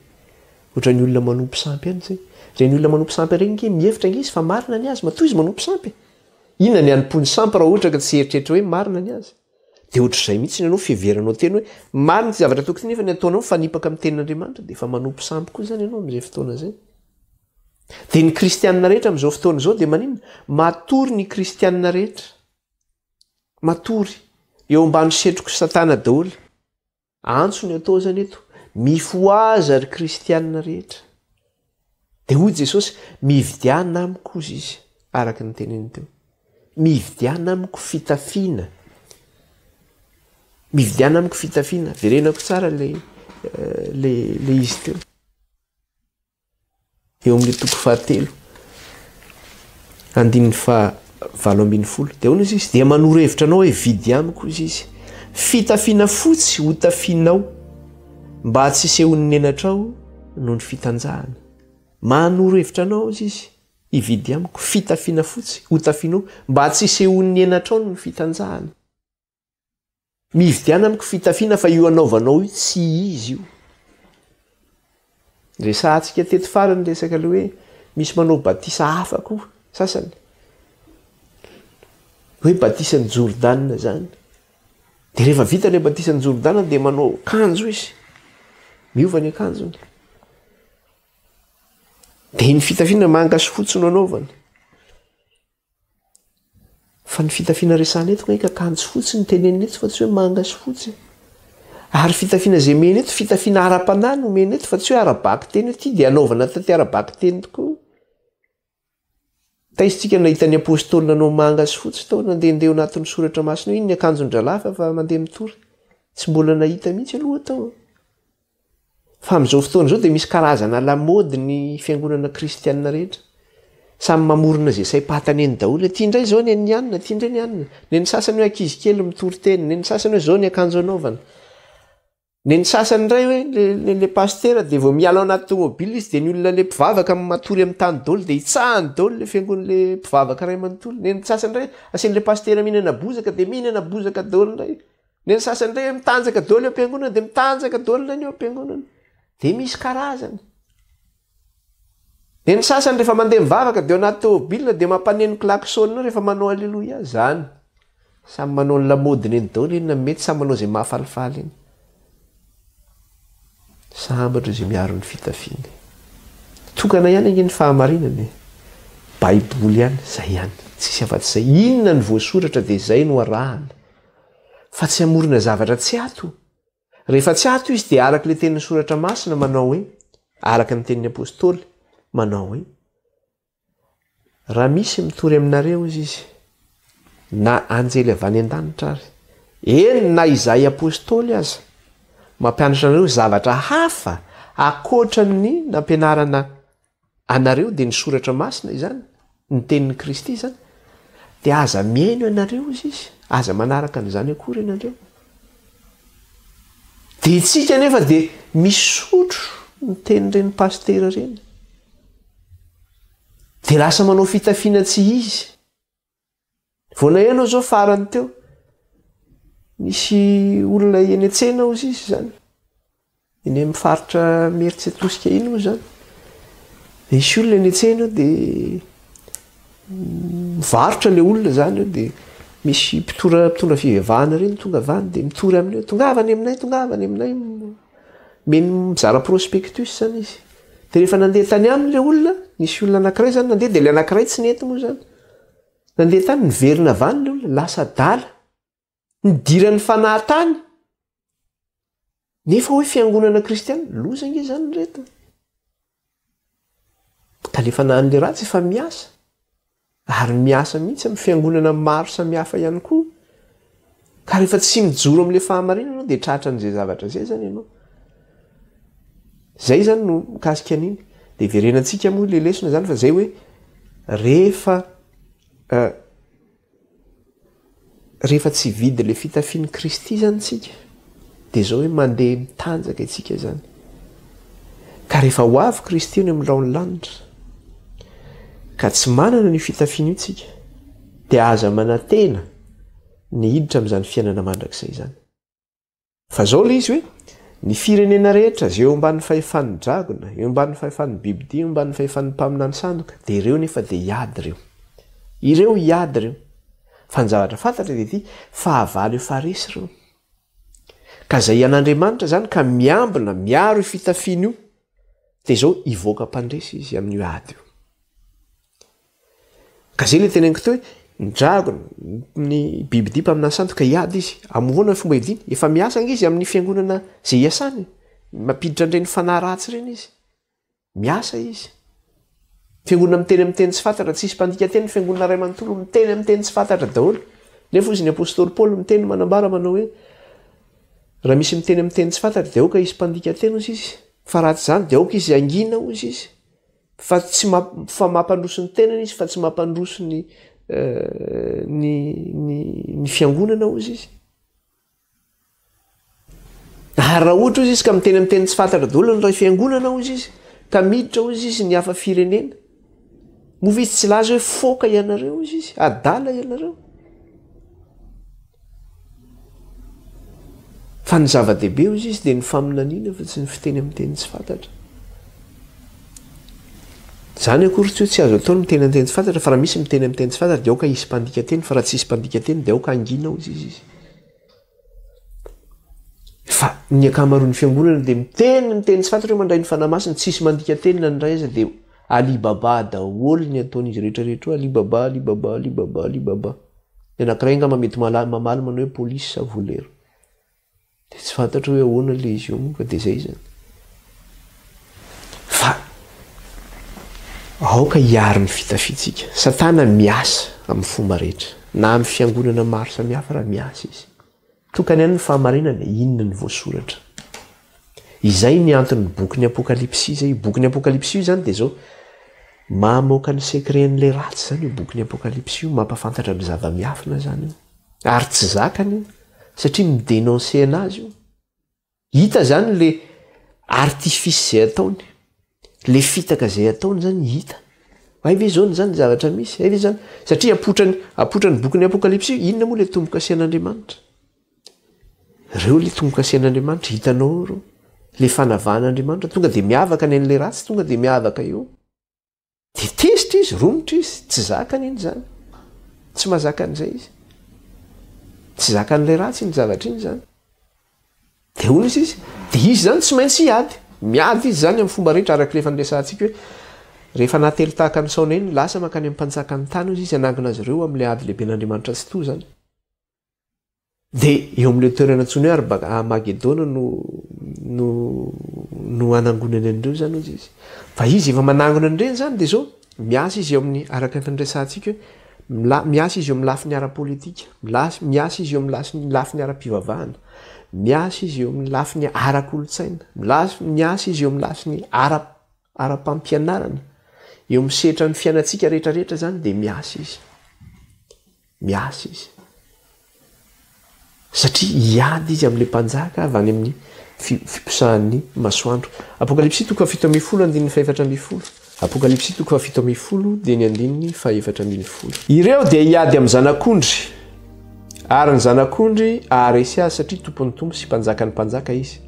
Ohatran'ny olona manompo sampy ihany izay. Ireny olona manompo sampy ireny ange mihevitra ange izy fa marina ny azy, matoa izy manompo sampy e! Inona ny hanompoany sampy raha ohatra ka tsy hieritreritra hoe marina ny azy? Dia ohatr'izay mihitsy ny anao fiheveranao tena hoe marina ity zavatra ataoko ity nefa ny ataonao mifanipaka amin'ny tenin'Andriamanitra dia efa manompo sampy koa izany ianao amin'izay fotoana izay. Dia ny kristianina rehetra amin'izao fotoana izao dia maninona? Matory ny kristianina rehetra. Matory. Eo ambany setrok'i Satana daholo. Antso ny atao zany eto, mifohaza ry kristianina rehetra. Dia hoy Jesosy, mividiana amiko hozy izy, araka ny teniny teo. Mividiana amiko fitafiana. Mividiana amiko fitafiana. Verenako tsara le, eh, le, le izy teo. Eo amin'ny toko fahatelo, andininy faha-18. Dia ahoana izy izy? Dia manoro hevitra anao hoe vidy amiko izy izy. Fitafiana fotsy ho tafianao mba tsy hisehoan'ny nenatrao noho ny fitanjahana. Manoro hevitra anao izy izy hividy amiko fitafiana fotsy ho tafianao mba tsy hisehoan'ny nenatrao noho ny fitanjahana. Mividiana amiko fitafiana fa io anaovanao io tsy izy io. Resahantsika teto farany resaka le hoe misy manao batisa hafa koa sasany. Hoe batisan'i Jordana zany. De rehefa vita le batisan'i Jordana de manao akanjo izy. Miova ny akanjony. De iny fitafiana manga sy fotsy no anaovany. Fa ny fitafiana resahana eto ange ka akanjo fotsy no tenenina eto fa tsy hoe manga sy fotsy e. Ary fitafiana izay omena eto, fitafiana ara-panahy no omena eto fa tsy hoe ara-bakiteny hoe ity dia anaovana taty ara-bakiteny tokoa. Taiza tsika nahita ny apostoly nanao manga sy fotsy tao nandehandeha ao anatin'ny soratra masina io, iny ny akanjon-drahalahy fa fa mandeha mitory. Tsy mbola nahita mihitsy aloha tao. Fa amin'izao fotoana izao dia misy karazana lamaody ny fiangonana kristianina rehetra. Samy mamorona izay saim-patany eny daholo. Aty indray izao ny an'ny anona, aty indray ny anona. Ny an'ny sasany hoe ankizy kely mitory teny, ny an'ny sasany hoe izao ny akanjo anaovana. Nen'ny sasany indray hoe le le pasitera de vao miala ao anaty tomobile izy de ny olona le mpivavaka matory amin'ny tany daholo de itsahany daholo le fiangon'ny le mpivavaka ray manontolo. Nen'ny sasany indray asian'le pasitera mihinana bozaka de mihinana bozaka daholo indray. Nen'ny sasany indray hoe mitanjaka daholo eo am-piangonana de mitanjaka daholo indray ny eo am-piangonana. De misy karazany. De ny sasany rehefa mandeha mivavaka de ao anaty tômôbila de mampaneno klaxon eo rehefa manao aleloia, zany. Samy manao ny lamaodiny eny daholo eny na mety samy manao izay mahafalifaly eny. Sambatra izay miaro ny fitafiany. Tokana ihany ange ny fahamarinana e. Baiboly ihany, zay ihany. Tsisy afa-tsy zay. Inona ny voasoratra de zay no arahana. Fa tsy hamorona zavatra tsy ato. Rehefa tsy ato izy dia araka ilay tenin'ny Soratra Masina manao hoe, araka ny tenin'ny Apostoly manao hoe, Raha misy mitory aminareo, hozy izy, na anjely avy any an-danitra ary, eny na izahay Apostoly aza, mampianatra anareo zavatra hafa ankoatra ny nampianarana anareo dia ny soratra masina izany, ny tenin'i Kristy izany, dia aza mihaino ianareo hozy izy, aza manaraka an'izany akory ianareo. Dia itsika nefa dia misotro ny tenin'ireny pasitera ireny. Dia lasa manao fitafiana tsy izy. Vao naheno aho zao farany teo, nisy olona eny an-tsena hozy izy izany, eny amin'ny faritra Imerintsiatosika iny moa izany, nisy olona eny an-tsena eo dia mivarotra ilay olona izany eo dia misy mpitora mpitondra fivavahana ireny tonga avy any dia mitory aminy hoe tongava any aminay, tongava any aminay, meny mizara prospectus izany izy. Dia rehefa nandeha tany aminy ilay olona, nisy olona anankiray izany nandeha dia ilay anankiray tsy nety moa izany. Nandeha tany, niverina avy any ilay olona, lasa adala. Nidiran'ny fanahy tany. Nefa hoe fiangonana kristiana, loza ange izany ry reto. Ka le fanahin'le ratsy efa miasa. Ary miasa mihitsy amin'ny fiangonana maro samihafa ihany koa. Ka rehefa tsy mijoro amin'le fahamarinana ianao dia tratran'izay zavatra izay izany ianao. Zay izany no mikasika an'iny. Dia iverenantsika moa le lesona izany fa zay hoe rehefa rehefa tsy hividy le fitafian'i Kristy izany tsika dia zao hoe mandeha mitanjaka isika izany. Ka rehefa ho avy Kristy eny amin'ny rahon'ny lanitra ka tsy manana an'io fitafiana io tsika dia aza manantena ny hiditra amin'izany fiainana mandrakizay izany. Fa zao le izy hoe, ny firenena rehetra zay eo ambany fahefan'ny dragona, eo ambany fahefan'ny bibidia, eo ambany fahefan'ny mpaminany sandoka, de ireo nefa de hiady ireo. Ireo hiady ireo. Fa ny zavatra fantatra de ity, fahavalo efa resy ireo. Ka zay an'Andriamanitra zany ka miambina, miaro io fitafiana io, de zao hivoaka mpandresy izy amin'io ady io. Ka zay le teneniko teo hoe ny dragona, ny bibidia mpaminany sandoka hiady izy. Amohoana ny fomba hiadiany? Efa miasa ange izy amin'ny fiangonana zay iasany e. Mampiditra an'ireny fanahy ratsy ireny izy. Miasa izy. Fiangonana miteny amin'ny teny tsy fantatra, tsisy mpandika teny ny fiangonana iray manontolo miteny amin'ny teny tsy fantatra daholo. Nefa hozy ny apostoly Paoly miteny manambara manao hoe raha misy miteny amin'ny teny tsy fantatra dia aoka hisy mpandika teny hozy izy. Fa raha tsy izany dia aoka izy hangina hozy izy. Fa tsy mamp- fa mampandroso ny tenany izy fa tsy mampandroso ny ny ny ny fiangonana hozy izy. Ary raha ohatra hozy izy ka miteny amin'ny teny tsy fantatra daholo ny ray fiangonana hozy izy, ka miditra hozy izy ny hafa firenena, moa ve izy tsy hilaza hoe foka ianareo hozy izy, adala ianareo? Fa ny zava-dehibe hozy izy dia ny faminaniana fa tsy ny fiteny amin'ny teny tsy fantatra. Izany akory tsy hoe tsy azo atao ny miteny amin'ny teny tsy fantatra fa raha misy miteny amin'ny teny tsy fantatra dia aoka hisy mpandika teny fa raha tsy hisy mpandika teny dia aoka hangina hozy izy izy. Fa ny ankamaroan'ny fiangonana dia miteny ny teny tsy fantatra hoe mandray ny Fanahy Masina, tsisy mandika teny na ny iray aza dia Alibaba daholo ny ataon'izy rehetra rehetra eo, Alibaba, Alibaba, Alibaba, Alibaba. Ny anankiray angamba mety mamaly manao hoe police sa voleur. Dia tsy fantatro hoe ahoana ilay izy io moa fa dia izay izany. Fa aoka hiaro ny fitafiantsika. Satana miasa amin'ny fomba rehetra. Na amin'ny fiangonana maro samihafa raha miasa izy. Tokana ihany ny fahamarinana, inona ny voasoratra. Izay ny anton'ny bokin'ny Apokalypsy izay. Io bokin'ny Apokalypsy io izany dia izao, mamoaka ny secret-n'ilay ratsy izany io bokin'ny Apokalypsy io, mampahafantatra ny zava-miafina izany io. Ary tsy zakany io, satria mi-denoncer anazy io. Hita zany le artifice zay ataony, le fitaka zay ataony zany hita. Hay ve zao ny zany zavatra misy? Hay ve zany? Satria apotrany, apotrany bokin'ny Apokalypsy io, inona moa le tombo-kasen'Andriamanitra? Reo le tombo-kasen'Andriamanitra, hitanao reo. Le fanavahan'Andriamanitra, tonga de miavaka ny an'le ratsy, tonga de miavaka eo. Dia tezitra izy, romotra izy, tsy zakany iny izany. Tsy mahazaka an'izay izy. Tsy zakan'ilay ratsy iny zavatra iny izany. Dia hoy izy izy, dia izy izany tsy maintsy hiady. Miady izy izany amin'ny fomba rehetra araka ilay efa niresahantsika hoe rehefa nately tahaka ny saona iny, lasa mankany amin'ny mpanjakan'ny tany hozy izy hanangona azy ireo amin'ilay ady lehiben'Andriamanitra Tsitoha izany. Dia eo amin'ilay toerana antsoina hoe Arba- Armagedona no no no hanangonany an'ireo izany hozy izy. Fa izy efa manangona an'ireny izany dia izao, miasa izy eo amin'ny, araka ny efa niresahantsika hoe, mila- miasa izy eo amin'ny lafiny ara-politika, milas- miasa izy eo amin'ny lasiny lafiny ara-pivavahana, miasa izy eo amin'ny lafiny ara-kolontsaina, milas- miasa izy eo amin'ny lafiny ara- ara-pampianarana, eo amin'ny sehatran'ny fiainantsika rehetrarehetra izany dia miasa izy. Miasa izy. Satria hiady izy amin'ilay mpanjaka avy any amin'ny fiposahan'ny masoandro. Apokalypsy toko faha-17 andininy faha-14. Apokalypsy toko faha-17 dia ny andininy faha-14. Ireo dia hiady amin'ny zanak'ondry, ary ny zanak'ondry haharesy azy satria tompon'ny tompo sy mpanjakan'ny mpanjaka izy.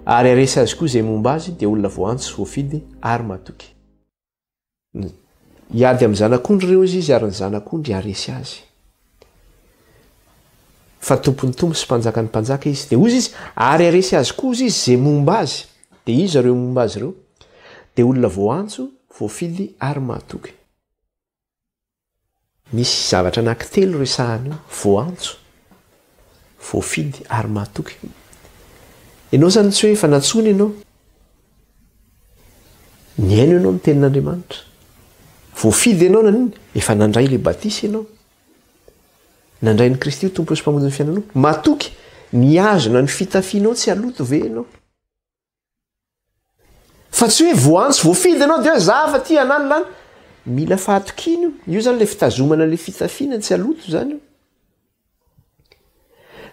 Ary haharesy azy koa izay momba azy dia olona voantso sy voafidy ary matoky. Hiady amin'ny zanak'ondry ireo izy ary ny zanak'ondry haharesy azy. Fa tompon'ny tompo sy mpanjakan'ny mpanjaka izy. Dia hozy izy, ary haharesy azy koa izy izay momba azy. Dia iza ireo momba azy ireo? Dia olona voaantso, voafidy ary mahatoky. Misy zavatra anankitelo resahana io, voantso, voafidy ary mahatoky. Ianao izany tsy hoe efa nantsoina ianao. Nihaino ianao ny tenin'Andriamanitra. Voafidy ianao naninona? Efa nandray ilay batisa ianao. Nandray an'i Kristy ho Tompo sy Mpamonjy ny fiainanao. Matoky, nihazona ny fitafianao tsy haloto ve ianao? Fa tsy hoe voantso voafidy ianao dia hoe za fa ty ananona an! Mila fahatokiana io. Io zany le fitazomana le fitafiana tsy haloto zany io.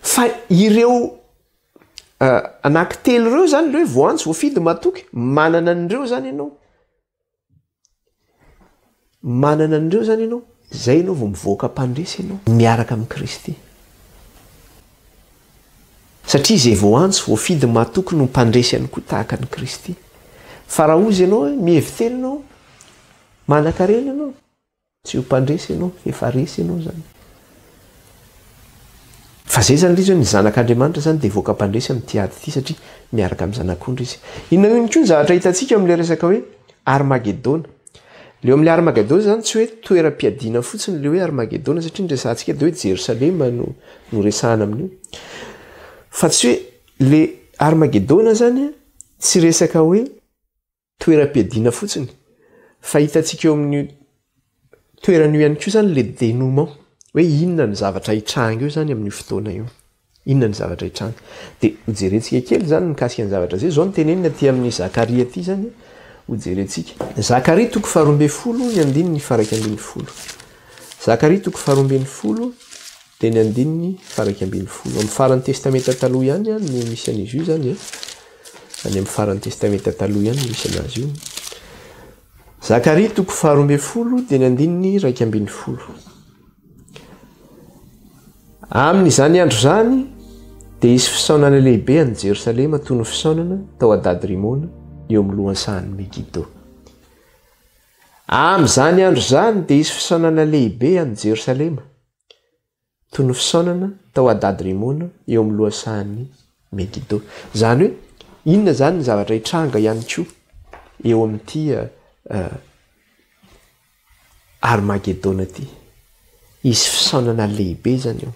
Fa ireo anaky telo ireo zany le hoe voantso voafidy matoky, manana an'ireo zany ianao. Manana an'ireo izany ianao, izay ianao vao mivoaka mpandresy ianao, miaraka amin'i Kristy. Satria izay voantso, voafidy, matoky no mpandresy ihany koa tahaka an'i Kristy. Fa raha hozy ianao hoe mihevi-tena ianao, manan-karena ianao, tsy ho mpandresy ianao, efa resy ianao izany. Fa zay zany le izy hoe ny zanak'Andriamanitra zany dia hivoaka mpandresy amin'ity ady ity satria miaraka amin'ny zanak'ondry izy. Inona ihany koa ny zavatra hitantsika eo amin'ilay resaka hoe Armagedona. Le eo amin'ilay Armagedona zany tsy hoe toeram-piadiana fotsiny le hoe Armagedona satria ny resahantsika dia hoe Jerosalema no no resahana amin'io. Fa tsy hoe le Armagedona zany tsy resaka hoe toeram-piadiana fotsiny fa hitantsika eo amin'io toerana io ihany koa izany le dénouement hoe inona ny zavatra hitranga eo izany amin'io fotoana io, inona ny zavatra hitranga. Dia hojerentsika kely izany mikasika ny zavatra izay, izao no tenenina aty amin'ny Zakaria aty izany, hojerentsika. Zakaria toko faharoa ambin'ny folo ny andininy faha-11. Zakaria toko faharoa ambin'ny folo dia ny andininy faha-11. Amin'ny faran'ny Testamenta Taloha ihany no misy an'izy io izany e. Any amin'ny faran'ny Testamenta Taloha ihany no misy anazy io. Zakaria toko faha-12 dia ny andininy 11. Amin'izany andro izany dia hisy fisaonana lehibe any Jerosalema toy ny fisaonana tao Hadadrimona eo amin'ny lohasahan'i Megido. Amin'izany andro izany dia hisy fisaonana lehibe any Jerosalema Toy ny fisaonana tao Hadad-Rimona eo amin'ny lohasahan'i Megido. Izany hoe, inona izany ny zavatra hitranga ihany koa eo amin'ity Armagedona ity? Hisy fisaonana lehibe izany eo.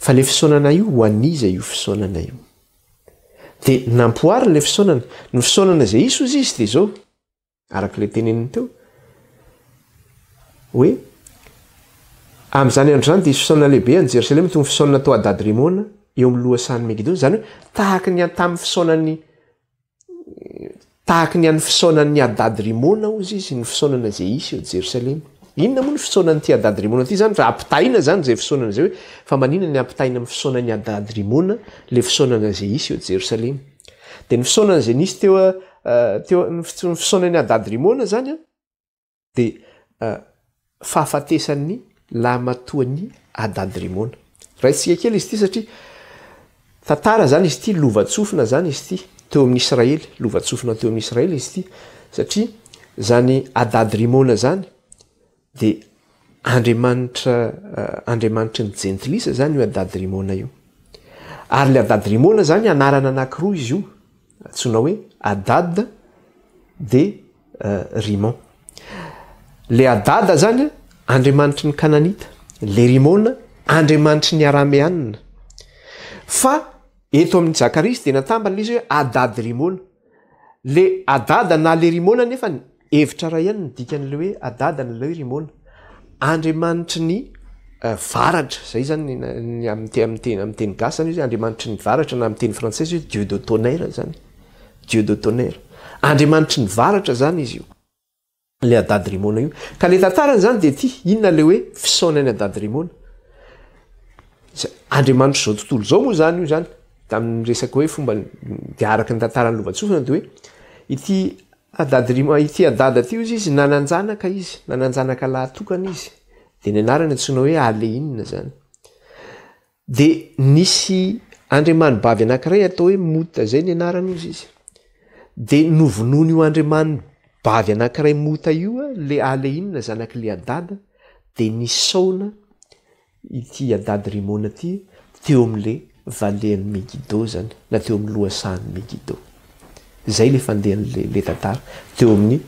Fa ilay fisaonana io, ho an'iza io fisaonana io? Dia nampihoariny ilay fisaonana. Ny fisaonana izay hisy hozy izy dia izao. Araka ilay teneniny teo, hoe, Amin'izany andro izany dia hisy fisaonana lehibe any Jerosalema toy ny fisaonana tao Hadad-Rimona eo amin'ny lohasahan'i Megido. Izany hoe tahaka ny tamin'ny fisaonan'ny tahaka ny an'ny fisaonan'ny Hadad-Rimona hozy izy ny fisaonana izay hisy eo Jerosalema. Inona moa ny fisaonan'ity Hadad-Rimona ity izany? Raha ampitahaina izany izay fisaonana izay hoe fa maninona ny ampitahaina amin'ny fisaonan'i Hadad-Rimona ilay fisaonana izay hisy eo Jerosalema? Dia ny fisaonana izay nisy teo teo ny fisaonan'i Hadad-Rimona izany an, dia fahafatesan'ny lahimatoan'i Hadad-Rimona. Raisitsika kely izy ity satria tantara izany izy ity, lovantsofina izany izy ity teo amin'ny Israely, lovantsofina teo amin'ny Israely izy ity satria izany Hadad-Rimona izany dia andriamanitra andriamanitry ny jentilisa izany io Hadad-Rimona io. Ary ilay Hadad-Rimona izany anarana anankiroa izy io. Antsoina hoe Hadad de Rimon. Le Hadada zany andriamanitry ny Kananita, le Rimona andriamanitry ny Arameanina. Fa eto amin'ny Zakaria izy dia natambany le izy hoe Hadad Rimona. Le Hadada na le Rimona nefa Hevitra iray ihany ny dikan'ilay hoe Hadada na ilay hoe Rimona. Andriamanitry ny varatra, izay izany ny amin'ny teny amin'ny teny amin'ny teny gasy izany izy Andriamanitry ny varatra na amin'ny teny frantsay izy hoe Dieu de tonnerre izany. Dieu de tonnerre. Andriamanitry ny varatra izany izy io. Ilay Hadad Rimona io. Ka ilay tantarany izany dia ity, inona ilay hoe fisaonan'i Hadad Rimona? Andriamanitr'izao tontolo izao moa izany io izany. Tamin'ny resaka hoe fomba dia araka ny tantaran'ny lovantsofina dia hoe ity Hadad Rima, ity Hadada ity hozy izy nanan-janaka izy, nanan-janaka lahy tokana izy, dia ny anarany antsoina hoe Aleina izany. Dia nisy andriamanibavy anankiray atao hoe Mota izay ny anarany hozy izy. Dia novonoin'io andriamanibavy anankiray Mota io le Aleina zanak'le Hadada, dia nisaona Ity Hadad Rimona ity teo amin'ilay valean'i Megido izany, na teo amin'ny lohasahan'i Megido. Izay ilay fandehan'ilay ilay tantara. Teo amin'ny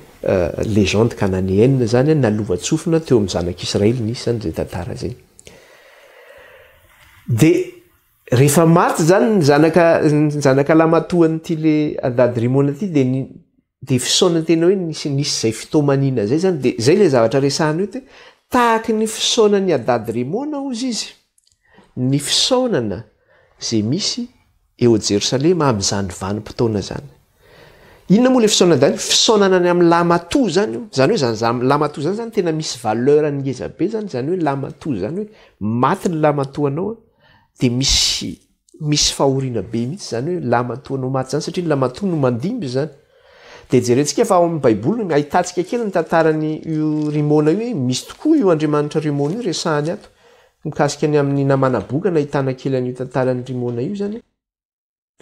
légende cananéenne izany, na lovantsofina teo amin'ny zanak'Israely nisy izany izay tantara izay. Dia rehefa maty izany ny zanaka ny zanaka lamatoan'ity le Hadad Rimona ity dia ny Dia fisaonana tena hoe nisy nisy izay fitaomaniana izay izany, dia izay ilay zavatra resahana eto hoe tahaky ny fisaonan'i Hadad Rimona hozy izy, ny fisaonana izay misy eo Jerosalema amin'izany vanim-potoana izany. Inona moa ilay fisaonana izany? Fisaonana ny amin'ny lamatoa izany io. Izany hoe izany zany lamatoa izany izany tena misy valeur ngeza be izany, izany hoe lamatoa izany hoe maty ny lamatoanao dia misy Misy fahoriana be mihitsy izany hoe lamatoa no maty izany satria ny lamatoa no mandimby izany. Dia jerentsika fa ao amin'ny baiboly no ahitantsika kely ny tantaran'ny io Rimona io hoe misy tokoa io Andriamanitra Rimona io resahany ato. Mikasika ny amin'ny namana boka nahitana kely an'io tantaran'ny Rimona io izany.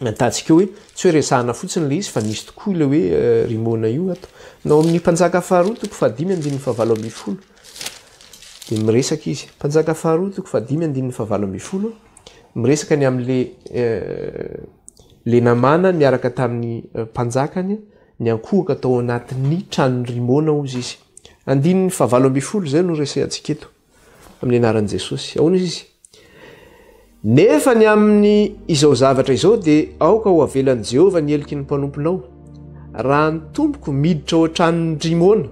Ahitantsika eo hoe tsy hoe resahana fotsiny ilay izy fa nisy tokoa ilay hoe Rimona io ato. Na ao amin'ny Mpanjaka faharoa toko fahadimy andininy fahavalo ambin'ny folo dia miresaka izy. Mpanjaka faharoa toko fahadimy andininy fahavalo ambin'ny folo. Miresaka ny amin'le le Namàna niaraka tamin'ny mpanjakany niankohoka tao anatin'ny tranon'i Rimona hozy izy. Andininy fahavalo ambin'ny folo izay no resahantsika eto amin'ny anaran'i Jesosy. Ahoana izy izy? Nefa ny amin'ny izao zavatra izao dia aoka ho avelan'i Jehovah ny heliky ny mpanomponao. Raha ny tompoko miditra ao an-tranon'i Rimona,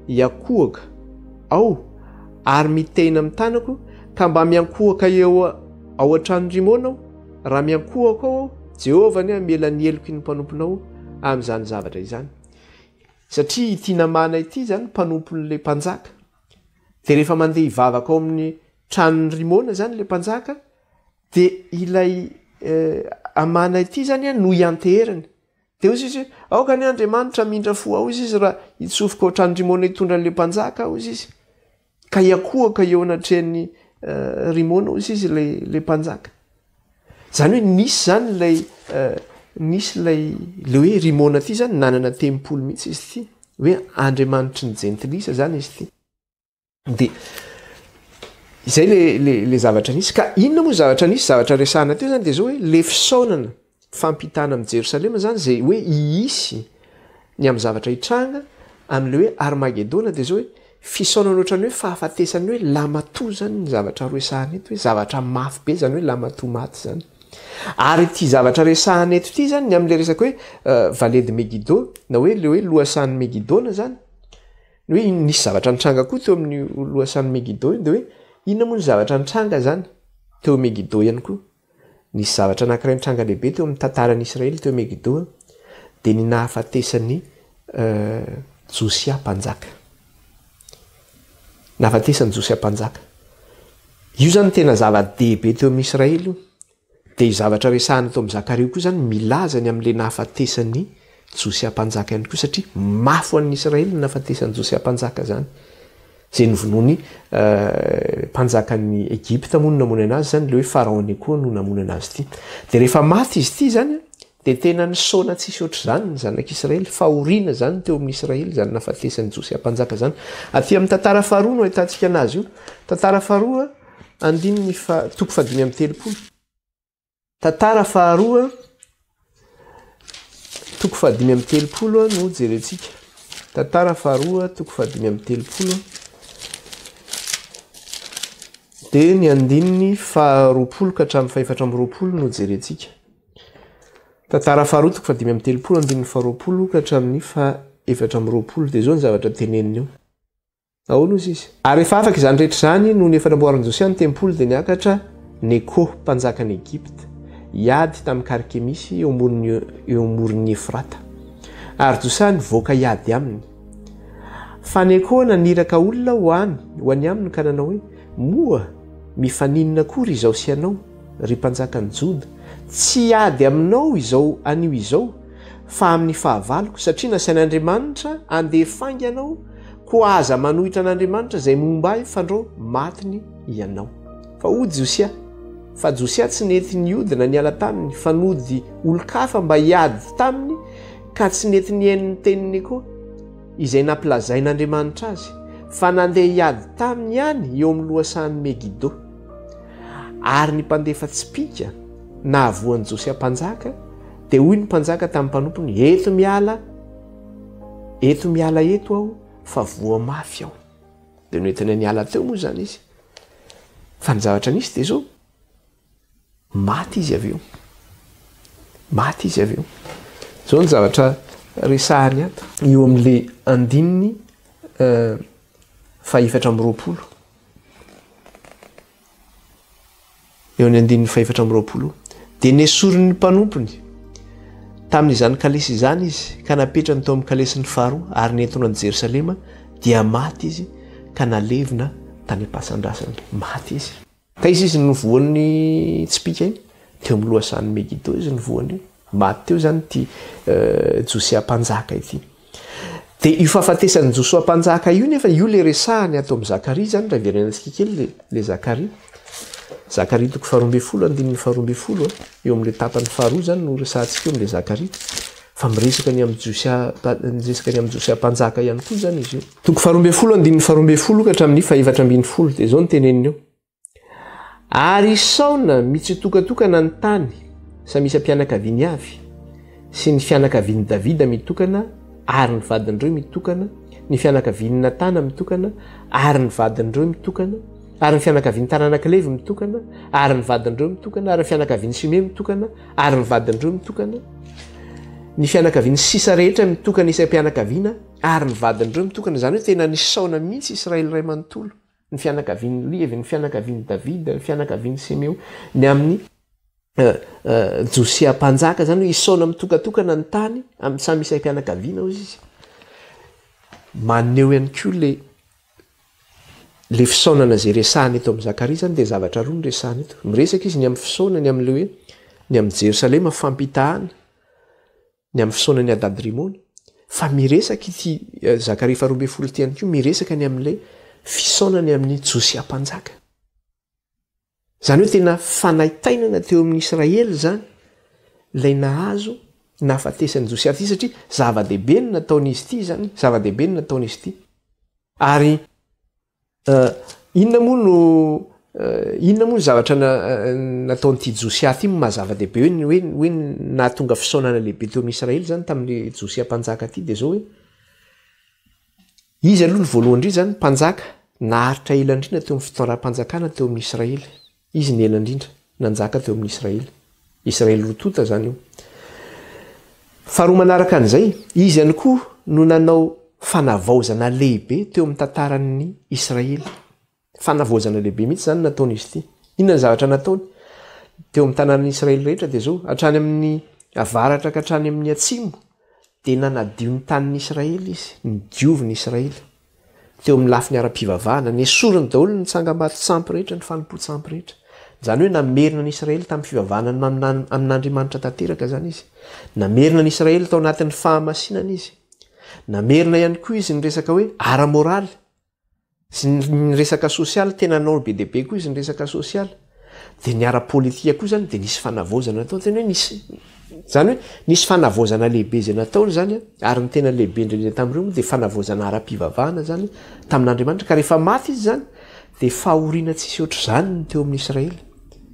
hiankohoka ao ary mitehina amin'ny tanako ka mba miankohoka eo ao an-tranon'i Rimona aho, raha miankohoka ao aho, Jehovah anie hamela ny heloky ny mpanomponao amin'izany zavatra izany. Satria ity namana ity izany mpanompon'ilay mpanjaka. Dia rehefa mandeha hivavaka ao amin'ny tranon'i Rimona izany ilay mpanjaka, dia ilay eh, Amana ity izany no ianteherany. Dia hoy izy hoe, Aoka anie Andriamanitra hamindra fo ahy, hoy izy, raha hitsofoka ao an-tranon-dRimona hitondra an'ilay mpanjaka aho, hoy izy. Ka hiankohoka eo anatrehan'i eh, Rimona, hoy izy, ilay, ilay mpanjaka. Izany hoe nisy izany ilay, eh, nisy ilay, ilay hoe Rimona ity izany, nanana tempoly mihitsy izy ity. Hoe Andriamanitry ny jentilisa izany izy ity. Dia izay le le le zavatra nisy. Ka inona moa zavatra nisy, zavatra resahana teo zany dia zao hoe le fisaonana fampitana amin'i Jerosalema zany zay hoe hisy ny amin'ny zavatra hitranga amin'le hoe Armagedona dia zao hoe fisaonana ohatran'ny hoe fahafatesan'ny hoe lamatoa zany ny zavatra resahana eto hoe zavatra mafy be zany hoe lamatoa maty zany. Ary ity zavatra resahana eto ity zany ny amin'le resaka hoe vallée de Megiddo na hoe le hoe lohasahan'i Megidona zany Ny hoe nisy zavatra nitranga koa teo amin'io lohasahan'i Megido io dia hoe inona moa ny zavatra nitranga izany teo Megido ihany koa? Nisy zavatra anankiray nitranga lehibe teo amin'ny tantaran'i Israely teo Megido dia ny nahafatesan'i Josia mpanjaka. Nahafatesan'i Josia mpanjaka. Io izany tena zava-dehibe teo amin'ny Israely io. Dia io zavatra resahina tao amin'i Zakaria io koa izany milaza ny amin'ilay nahafatesan'i Josia mpanjaka ihany koa satria mafy ho an'ny Israely ny nahafatesan'i Josia mpanjaka izany. Izay novonoin'ny mpanjakan'i Egypta moa no namono anazy izany, ilay hoe Pharaon Neko no namono anazy ity. Dia rehefa maty izy ity izany dia tena nisaona tsisy ohatr'izany ny zanak'Israely, fahoriana izany teo amin'ny Israely izany nahafatesan'i Josia mpanjaka izany. Aty amin'ny tantara faharoa no ahitantsika anazy io. Tantara faharoa andininy fa toko fahadimy amby telopolo. Tantara faharoa toko fahadimy amby telopolo no jerentsika. Tantara faharoa toko fahadimy amby telopolo. Dia ny andininy faharoapolo ka hatramin'ny fahefatra amby roapolo no jerentsika. Tantara faharoa toko fahadimy amby telopolo andininy faharoapolo ka hatramin'ny fahaefatra amby roapolo. Dia izao ny zavatra teneniny eo. Ahoana hozy izy? Ary rehefa afaka izany rehetra izany, nony efa namboarin'i Josia ny tempoly, dia niakatra Neko, mpanjakan'i Egypta, hiady tamin'i Karkemisy eo amoron'i eo amoron'i Efrata. Ary Josia nivoaka hiady aminy. Fa Neko naniraka olona ho any ho any aminy ka nanao hoe, Moa mifaninona akory izaho sy ianao, ry mpanjakan'i Joda? Tsy hiady aminao izao anio izao, fa amin'ny fahavaloko, satria nasain'Andriamanitra handeha faingana aho, koa aza manohitra an'Andriamanitra izay momba ahy, fandrao matiny ianao. Fa hoy Josia, fa Josia tsy nety nihodina niala taminy, fa nody olon-kafa mba hiady taminy, ka tsy nety nihaino ny teniny koa, izay nampilazain'Andriamanitra azy, fa nandeha hiady taminy ihany eo amin'ny lohasahan'i Megido. Ary ny mpandefa tsipìka nahavoa an'i Josia mpanjaka, dia hoy ny mpanjaka tamin'ny mpanompony, Eto miala, eto miala eto aho, fa voa mafy aho. Dia noentiny niala teo moa izany izy. Fa ny zavatra nisy dia izao, maty izy avy eo. Maty izy avy eo. Izao ny zavatra resahany ato. Eo amin'ilay andininy eh, fahefatra amby roapolo. Eo amin'ny andininy fahefatra amby roapolo, dia nesorin'ny mpanompony tamin'izany kalesy izany izy ka napetrany tao amin'ny kalesin'ny faharoa ary nentiny any Jerosalema, dia maty izy ka nalevina tany am-pasan-drasany. Maty izy. Taiza izy no voan'ny tsipìka iny? Teo amin'ny lohasahan'i Megido izy no voan'io. Maty teo izany ity Josia mpanjaka ity. Dia io fahafatesan'i Josoa mpanjaka io nefa io le resahany ato amin'i Zakaria izany raha iverenantsika kely le le Zakaria. Zakaria toko faharoa ambin'ny folo andininy faharoa ambin'ny folo eo amin'le tapany faharoa izany no resahantsika eo amin'le Zakaria. Fa miresaka ny amin'i Josia miresaka ny amin'i Josia mpanjaka ihany koa izany izy io. Toko faharoa ambin'ny folo andininy faharoa ambin'ny folo ka hatramin'ny fahefatra ambin'ny folo dia izao no teneniny eo. Ary hisaona mitsitokatokana ny tany, samy isam-pianakaviany avy, sy ny fianakavian'i Davida mitokana, ary ny vadin'ireo mitokana, ny fianakavian'i Natana mitokana, ary ny vadin'ireo mitokana, ary ny fianakavian'ny taranak'i Levy mitokana, ary ny vadin'ireo mitokana, ary ny fianakavian'i Simey mitokana, ary ny vadin'ireo mitokana, ny fianakavian'ny sisa rehetra mitokana isam-pianakaviana, ary ny vadin'ireo mitokana. Izany hoe tena nisaona mihitsy Israely iray manontolo. ny fianakavian'i Levy, ny fianakavian'i Davida, ny fianakavian'i Simeo, ny amin'i Josia mpanjaka, izany hoe hisaona mitokatokana ny tany amin'ny samy isam-pianakaviana hozy izy. Maneho ihany koa le le fisaonana izay resahana eto amin'i Zakaria izany dia zavatra roa no resahana eto. Miresaka izy ny amin'ny fisaonana, ny amin'ilay hoe ny amin'i Jerosalema fampitahana ny amin'ny fisaonan'i Hadadrimona, fa miresaka ity Zakaria faharoa ambin'ny folo ity ihany koa, miresaka ny amin'ilay fisaonany amin'i Josia mpanjaka. Izany hoe tena fanaintainana teo amin'ny Israely izany ilay nahazo nahafatesan'i Josia ity satria zava-dehibe ny nataon'izy ity izany, zava-dehibe ny nataon'izy ity. Ary Inona moa no inona moa ny zavatra nataon'ity Josia ity no maha zava-dehibe hoe ny hoe hoe nahatonga fisaonana lehibe teo amin'i Israely izany tamin'ilay Josia mpanjaka ity dia izao hoe izy aloha ny voalohany indrindra izany mpanjaka naharitra ela indrindra teo amin'ny fitondram-panjakana teo amin'i Israely. Izy ny ela indrindra nanjaka teo amin'i Israely. Israely roa tonta izany io. Faharoa manaraka an'izay, izy ihany koa no nanao fanavaozana lehibe teo amin'ny tantaran'ny Israely. Fanavaozana lehibe mihitsy izany nataon'izy ity. Inona ny zavatra nataony? Teo amin'ny tanànan'i Israely rehetra dia izao, hatrany amin'ny avaratra ka hatrany amin'ny atsimo, dia nanadio ny tanin'i Israely izy, nodioviny Israely. Teo amin'ny lafiny ara-pivavahana, nesoriny daholo ny tsangambato-tsampy rehetra, ny fanompoan-tsampy rehetra. Izany hoe namerina ny Israely tamin'ny fivavahana amin'Andriamanitra tanteraka izany izy. Namerina ny Israely tao anatin'ny fahamasinana izy. Namerina ihany koa izy ny resaka hoe ara-moraly sy ny resaka sosialy, tena nanao be dia be koa izy ny resaka sosialy. Dia ny ara-politika koa izany dia nisy fanavaozana natao, tena hoe nisy, izany hoe nisy fanavaozana lehibe izay nataony izany an, ary ny tena lehibe indrindra tamin'ireo moa dia fanavaozana ara-pivavahana izany tamin'Andriamanitra, ka rehefa maty izy izany dia fahoriana tsisy ohatr'izany ny teo amin'ny Israely.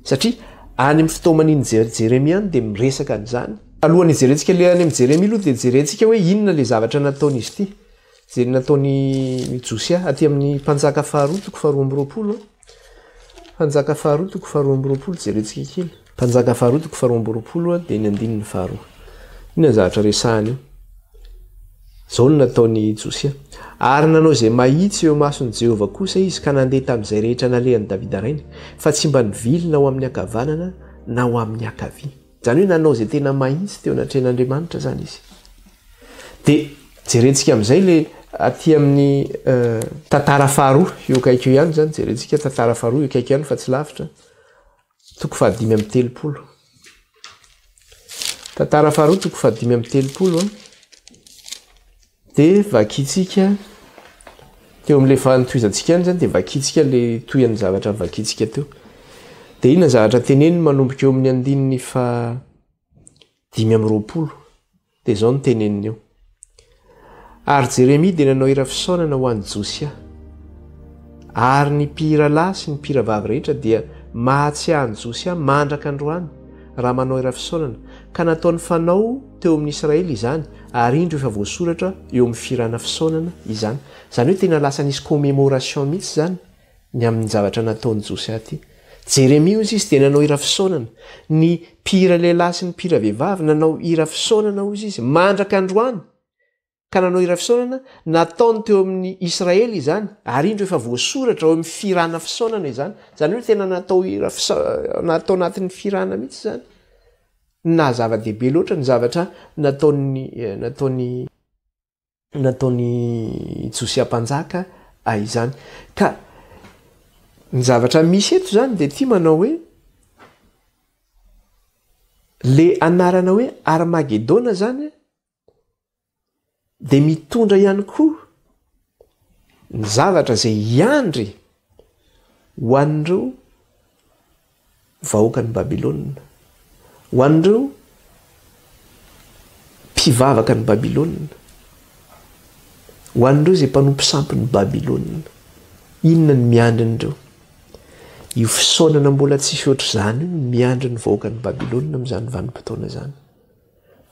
Satria any amin'ny fitaoman'iny Jeremia any dia miresaka an'izany. Alohan'ny hijerentsika le any amin'ny Jeremia aloha dia jerentsika hoe inona le zavatra nataon'izy ity. Izay nataon'i Josia aty amin'ny Mpanjaka faharoa toko faharoa amby roapolo. Mpanjaka faharoa toko faharoa amby roapolo jerentsika kely. Mpanjaka faharoa toko faharoa amby roapolo dia ny andininy faharoa. Inona ny zavatra resahany eo? Izao no nataon'i Josia. Ary nanao izay mahitsy eo imason'i Jehovah kosa izy ka nandeha tamin'izay rehetra nalehan'i Davida rainy, fa tsy mba nivily na ho amin'ny ankavanana na ho amin'ny ankavia. Izany hoe nanao izay tena mahitsy teo anatrehan'Andriamanitra izany izy. Dia jerentsika amin'izay ilay aty amin'ny tantara faharoa eo akaiky eo ihany izany, jerentsika tantara faharoa eo akaiky ihany fa tsy lavitra. Toko fahadimy amby telopolo. Tantara faharoa toko fahadimy amby telopolo an. Dia vakintsika teo amin'ilay fahantohizantsika ihany izany dia vakintsika ilay tohin'ny zavatra vakintsika teo. Dia inona zavatra teneniny manomboka eo amin'ny andininy faha 25. Dia izao no teneniny eo. Ary Jeremia dia nanao hira fisaonana ho an'i Josia. Ary ny mpihira lahy sy ny mpihira vavy rehetra dia mahatsiahy an'i Josia mandraka androany raha manao hira fisaonana, ka nataony fanao teo amin'ny Israely izany, ary indro efa voasoratra eo amin'ny fihirana fisaonana izany. Izany hoe tena lasa nisy commémoration mihitsy izany ny amin'ny zavatra nataon'i Josia ity. Jeremia hozy izy dia nanao hira fisaonana. Ny mpihira lehilahy sy ny mpihira vehivavy nanao hira fisaonana hozy izy mandraka androany. Ka nanao hira fisaonana, nataony teo amin'ny Israely izany, ary indro efa voasoratra ao amin'ny fihirana fisaonana izany. Izany hoe tena natao hira fisa- natao anatin'ny fihirana mihitsy izany. Ny naha zava-dehibe loatra ny zavatra nataon'ny nataon'i nataon'i Josia mpanjaka izany. Ka ny zavatra misy eto izany dia ity manao hoe le anarana hoe Armagedona zany dia mitondra ihany koa ny zavatra izay hiandry ho an'ireo vahoakan'i Babylona, ho an'ireo mpivavaka an'i Babylona, ho an'ireo izay mpanompo sampin'i Babylona. Inona no miandry an'ireo? Io fisaonana mbola tsisy ohatr'izany io no miandry ny vahoakan'i Babylona amin'izany vanim-potoana izany.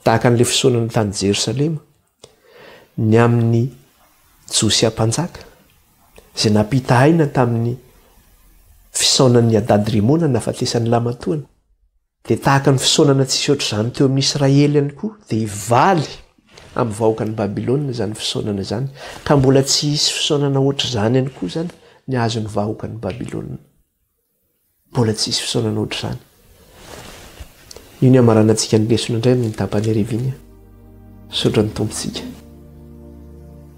Tahaka an'ilay fisaonana tany Jerosalema, ny amin'i Josia Mpanjaka, izay nampitahaina tamin'ny fisaonan'i Hadad-Rimona nahafatesan'ny lahimatoany, dia tahaka ny fisaonana tsisy ohatr'izany teo amin'ny Israely ihany koa, dia hivaly amin'ny vahoakan'i Babylona izany fisaonana izany, ka mbola tsy hisy fisaonana ohatr'izany ihany koa izany ny azon'ny vahoakan'i Babylona. Mbola tsy hisy fisaonana ohatr'izany. Io ny hamaranantsika ny lesona indray amin'ny tapany hariva iny. Misaotra ny Tompontsika.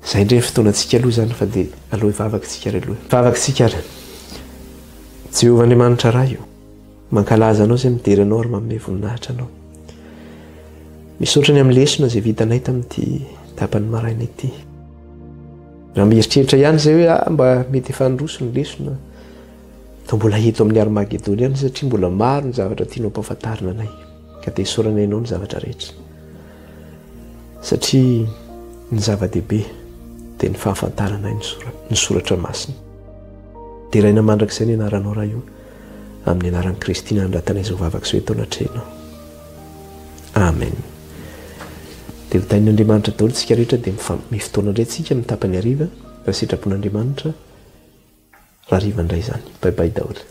Izay indray ny fotoanantsika aloha izany fa dia aleo hivavaka isika ary aloha. Hivavaka isika ary. Jehovah Andriamanitra Ray o, mankalaza Anao izay midera Anao ary manome voninahitra Anao. Misaotra ny amin'ny lesona izay vitanay tamin'ity tapany maraina ity. Raha mieritreritra ihany izay hoe ah, mba mety efa handroso ny lesona, Fa mbola eto amin'ny Armagedona ihany satria mbola maro ny zavatra tianao ampahafantarina anay. Ka dia isaorana ianao ny zavatra rehetra. Satria ny zava-dehibe dia ny fahafantaranay ny sora, ny soratra masina. Deraina mandrakizay ny anaranao Ray o, amin'ny anaran'i Kristy nandratanay izao vavaka izao eto anatrehanao. Amen. Dia ho tahin'Andriamanitra daholo tsika rehetra dia mifotoana indray tsika amin'ny tapany hariva raha sitrapon'Andriamanitra. Hariva indray izany. Bye bye daholo.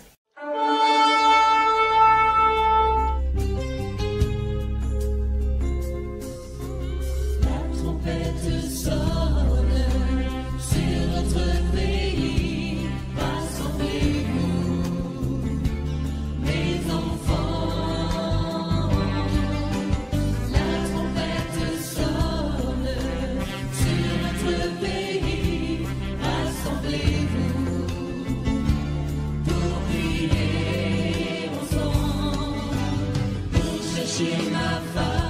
Tsy mahafaly.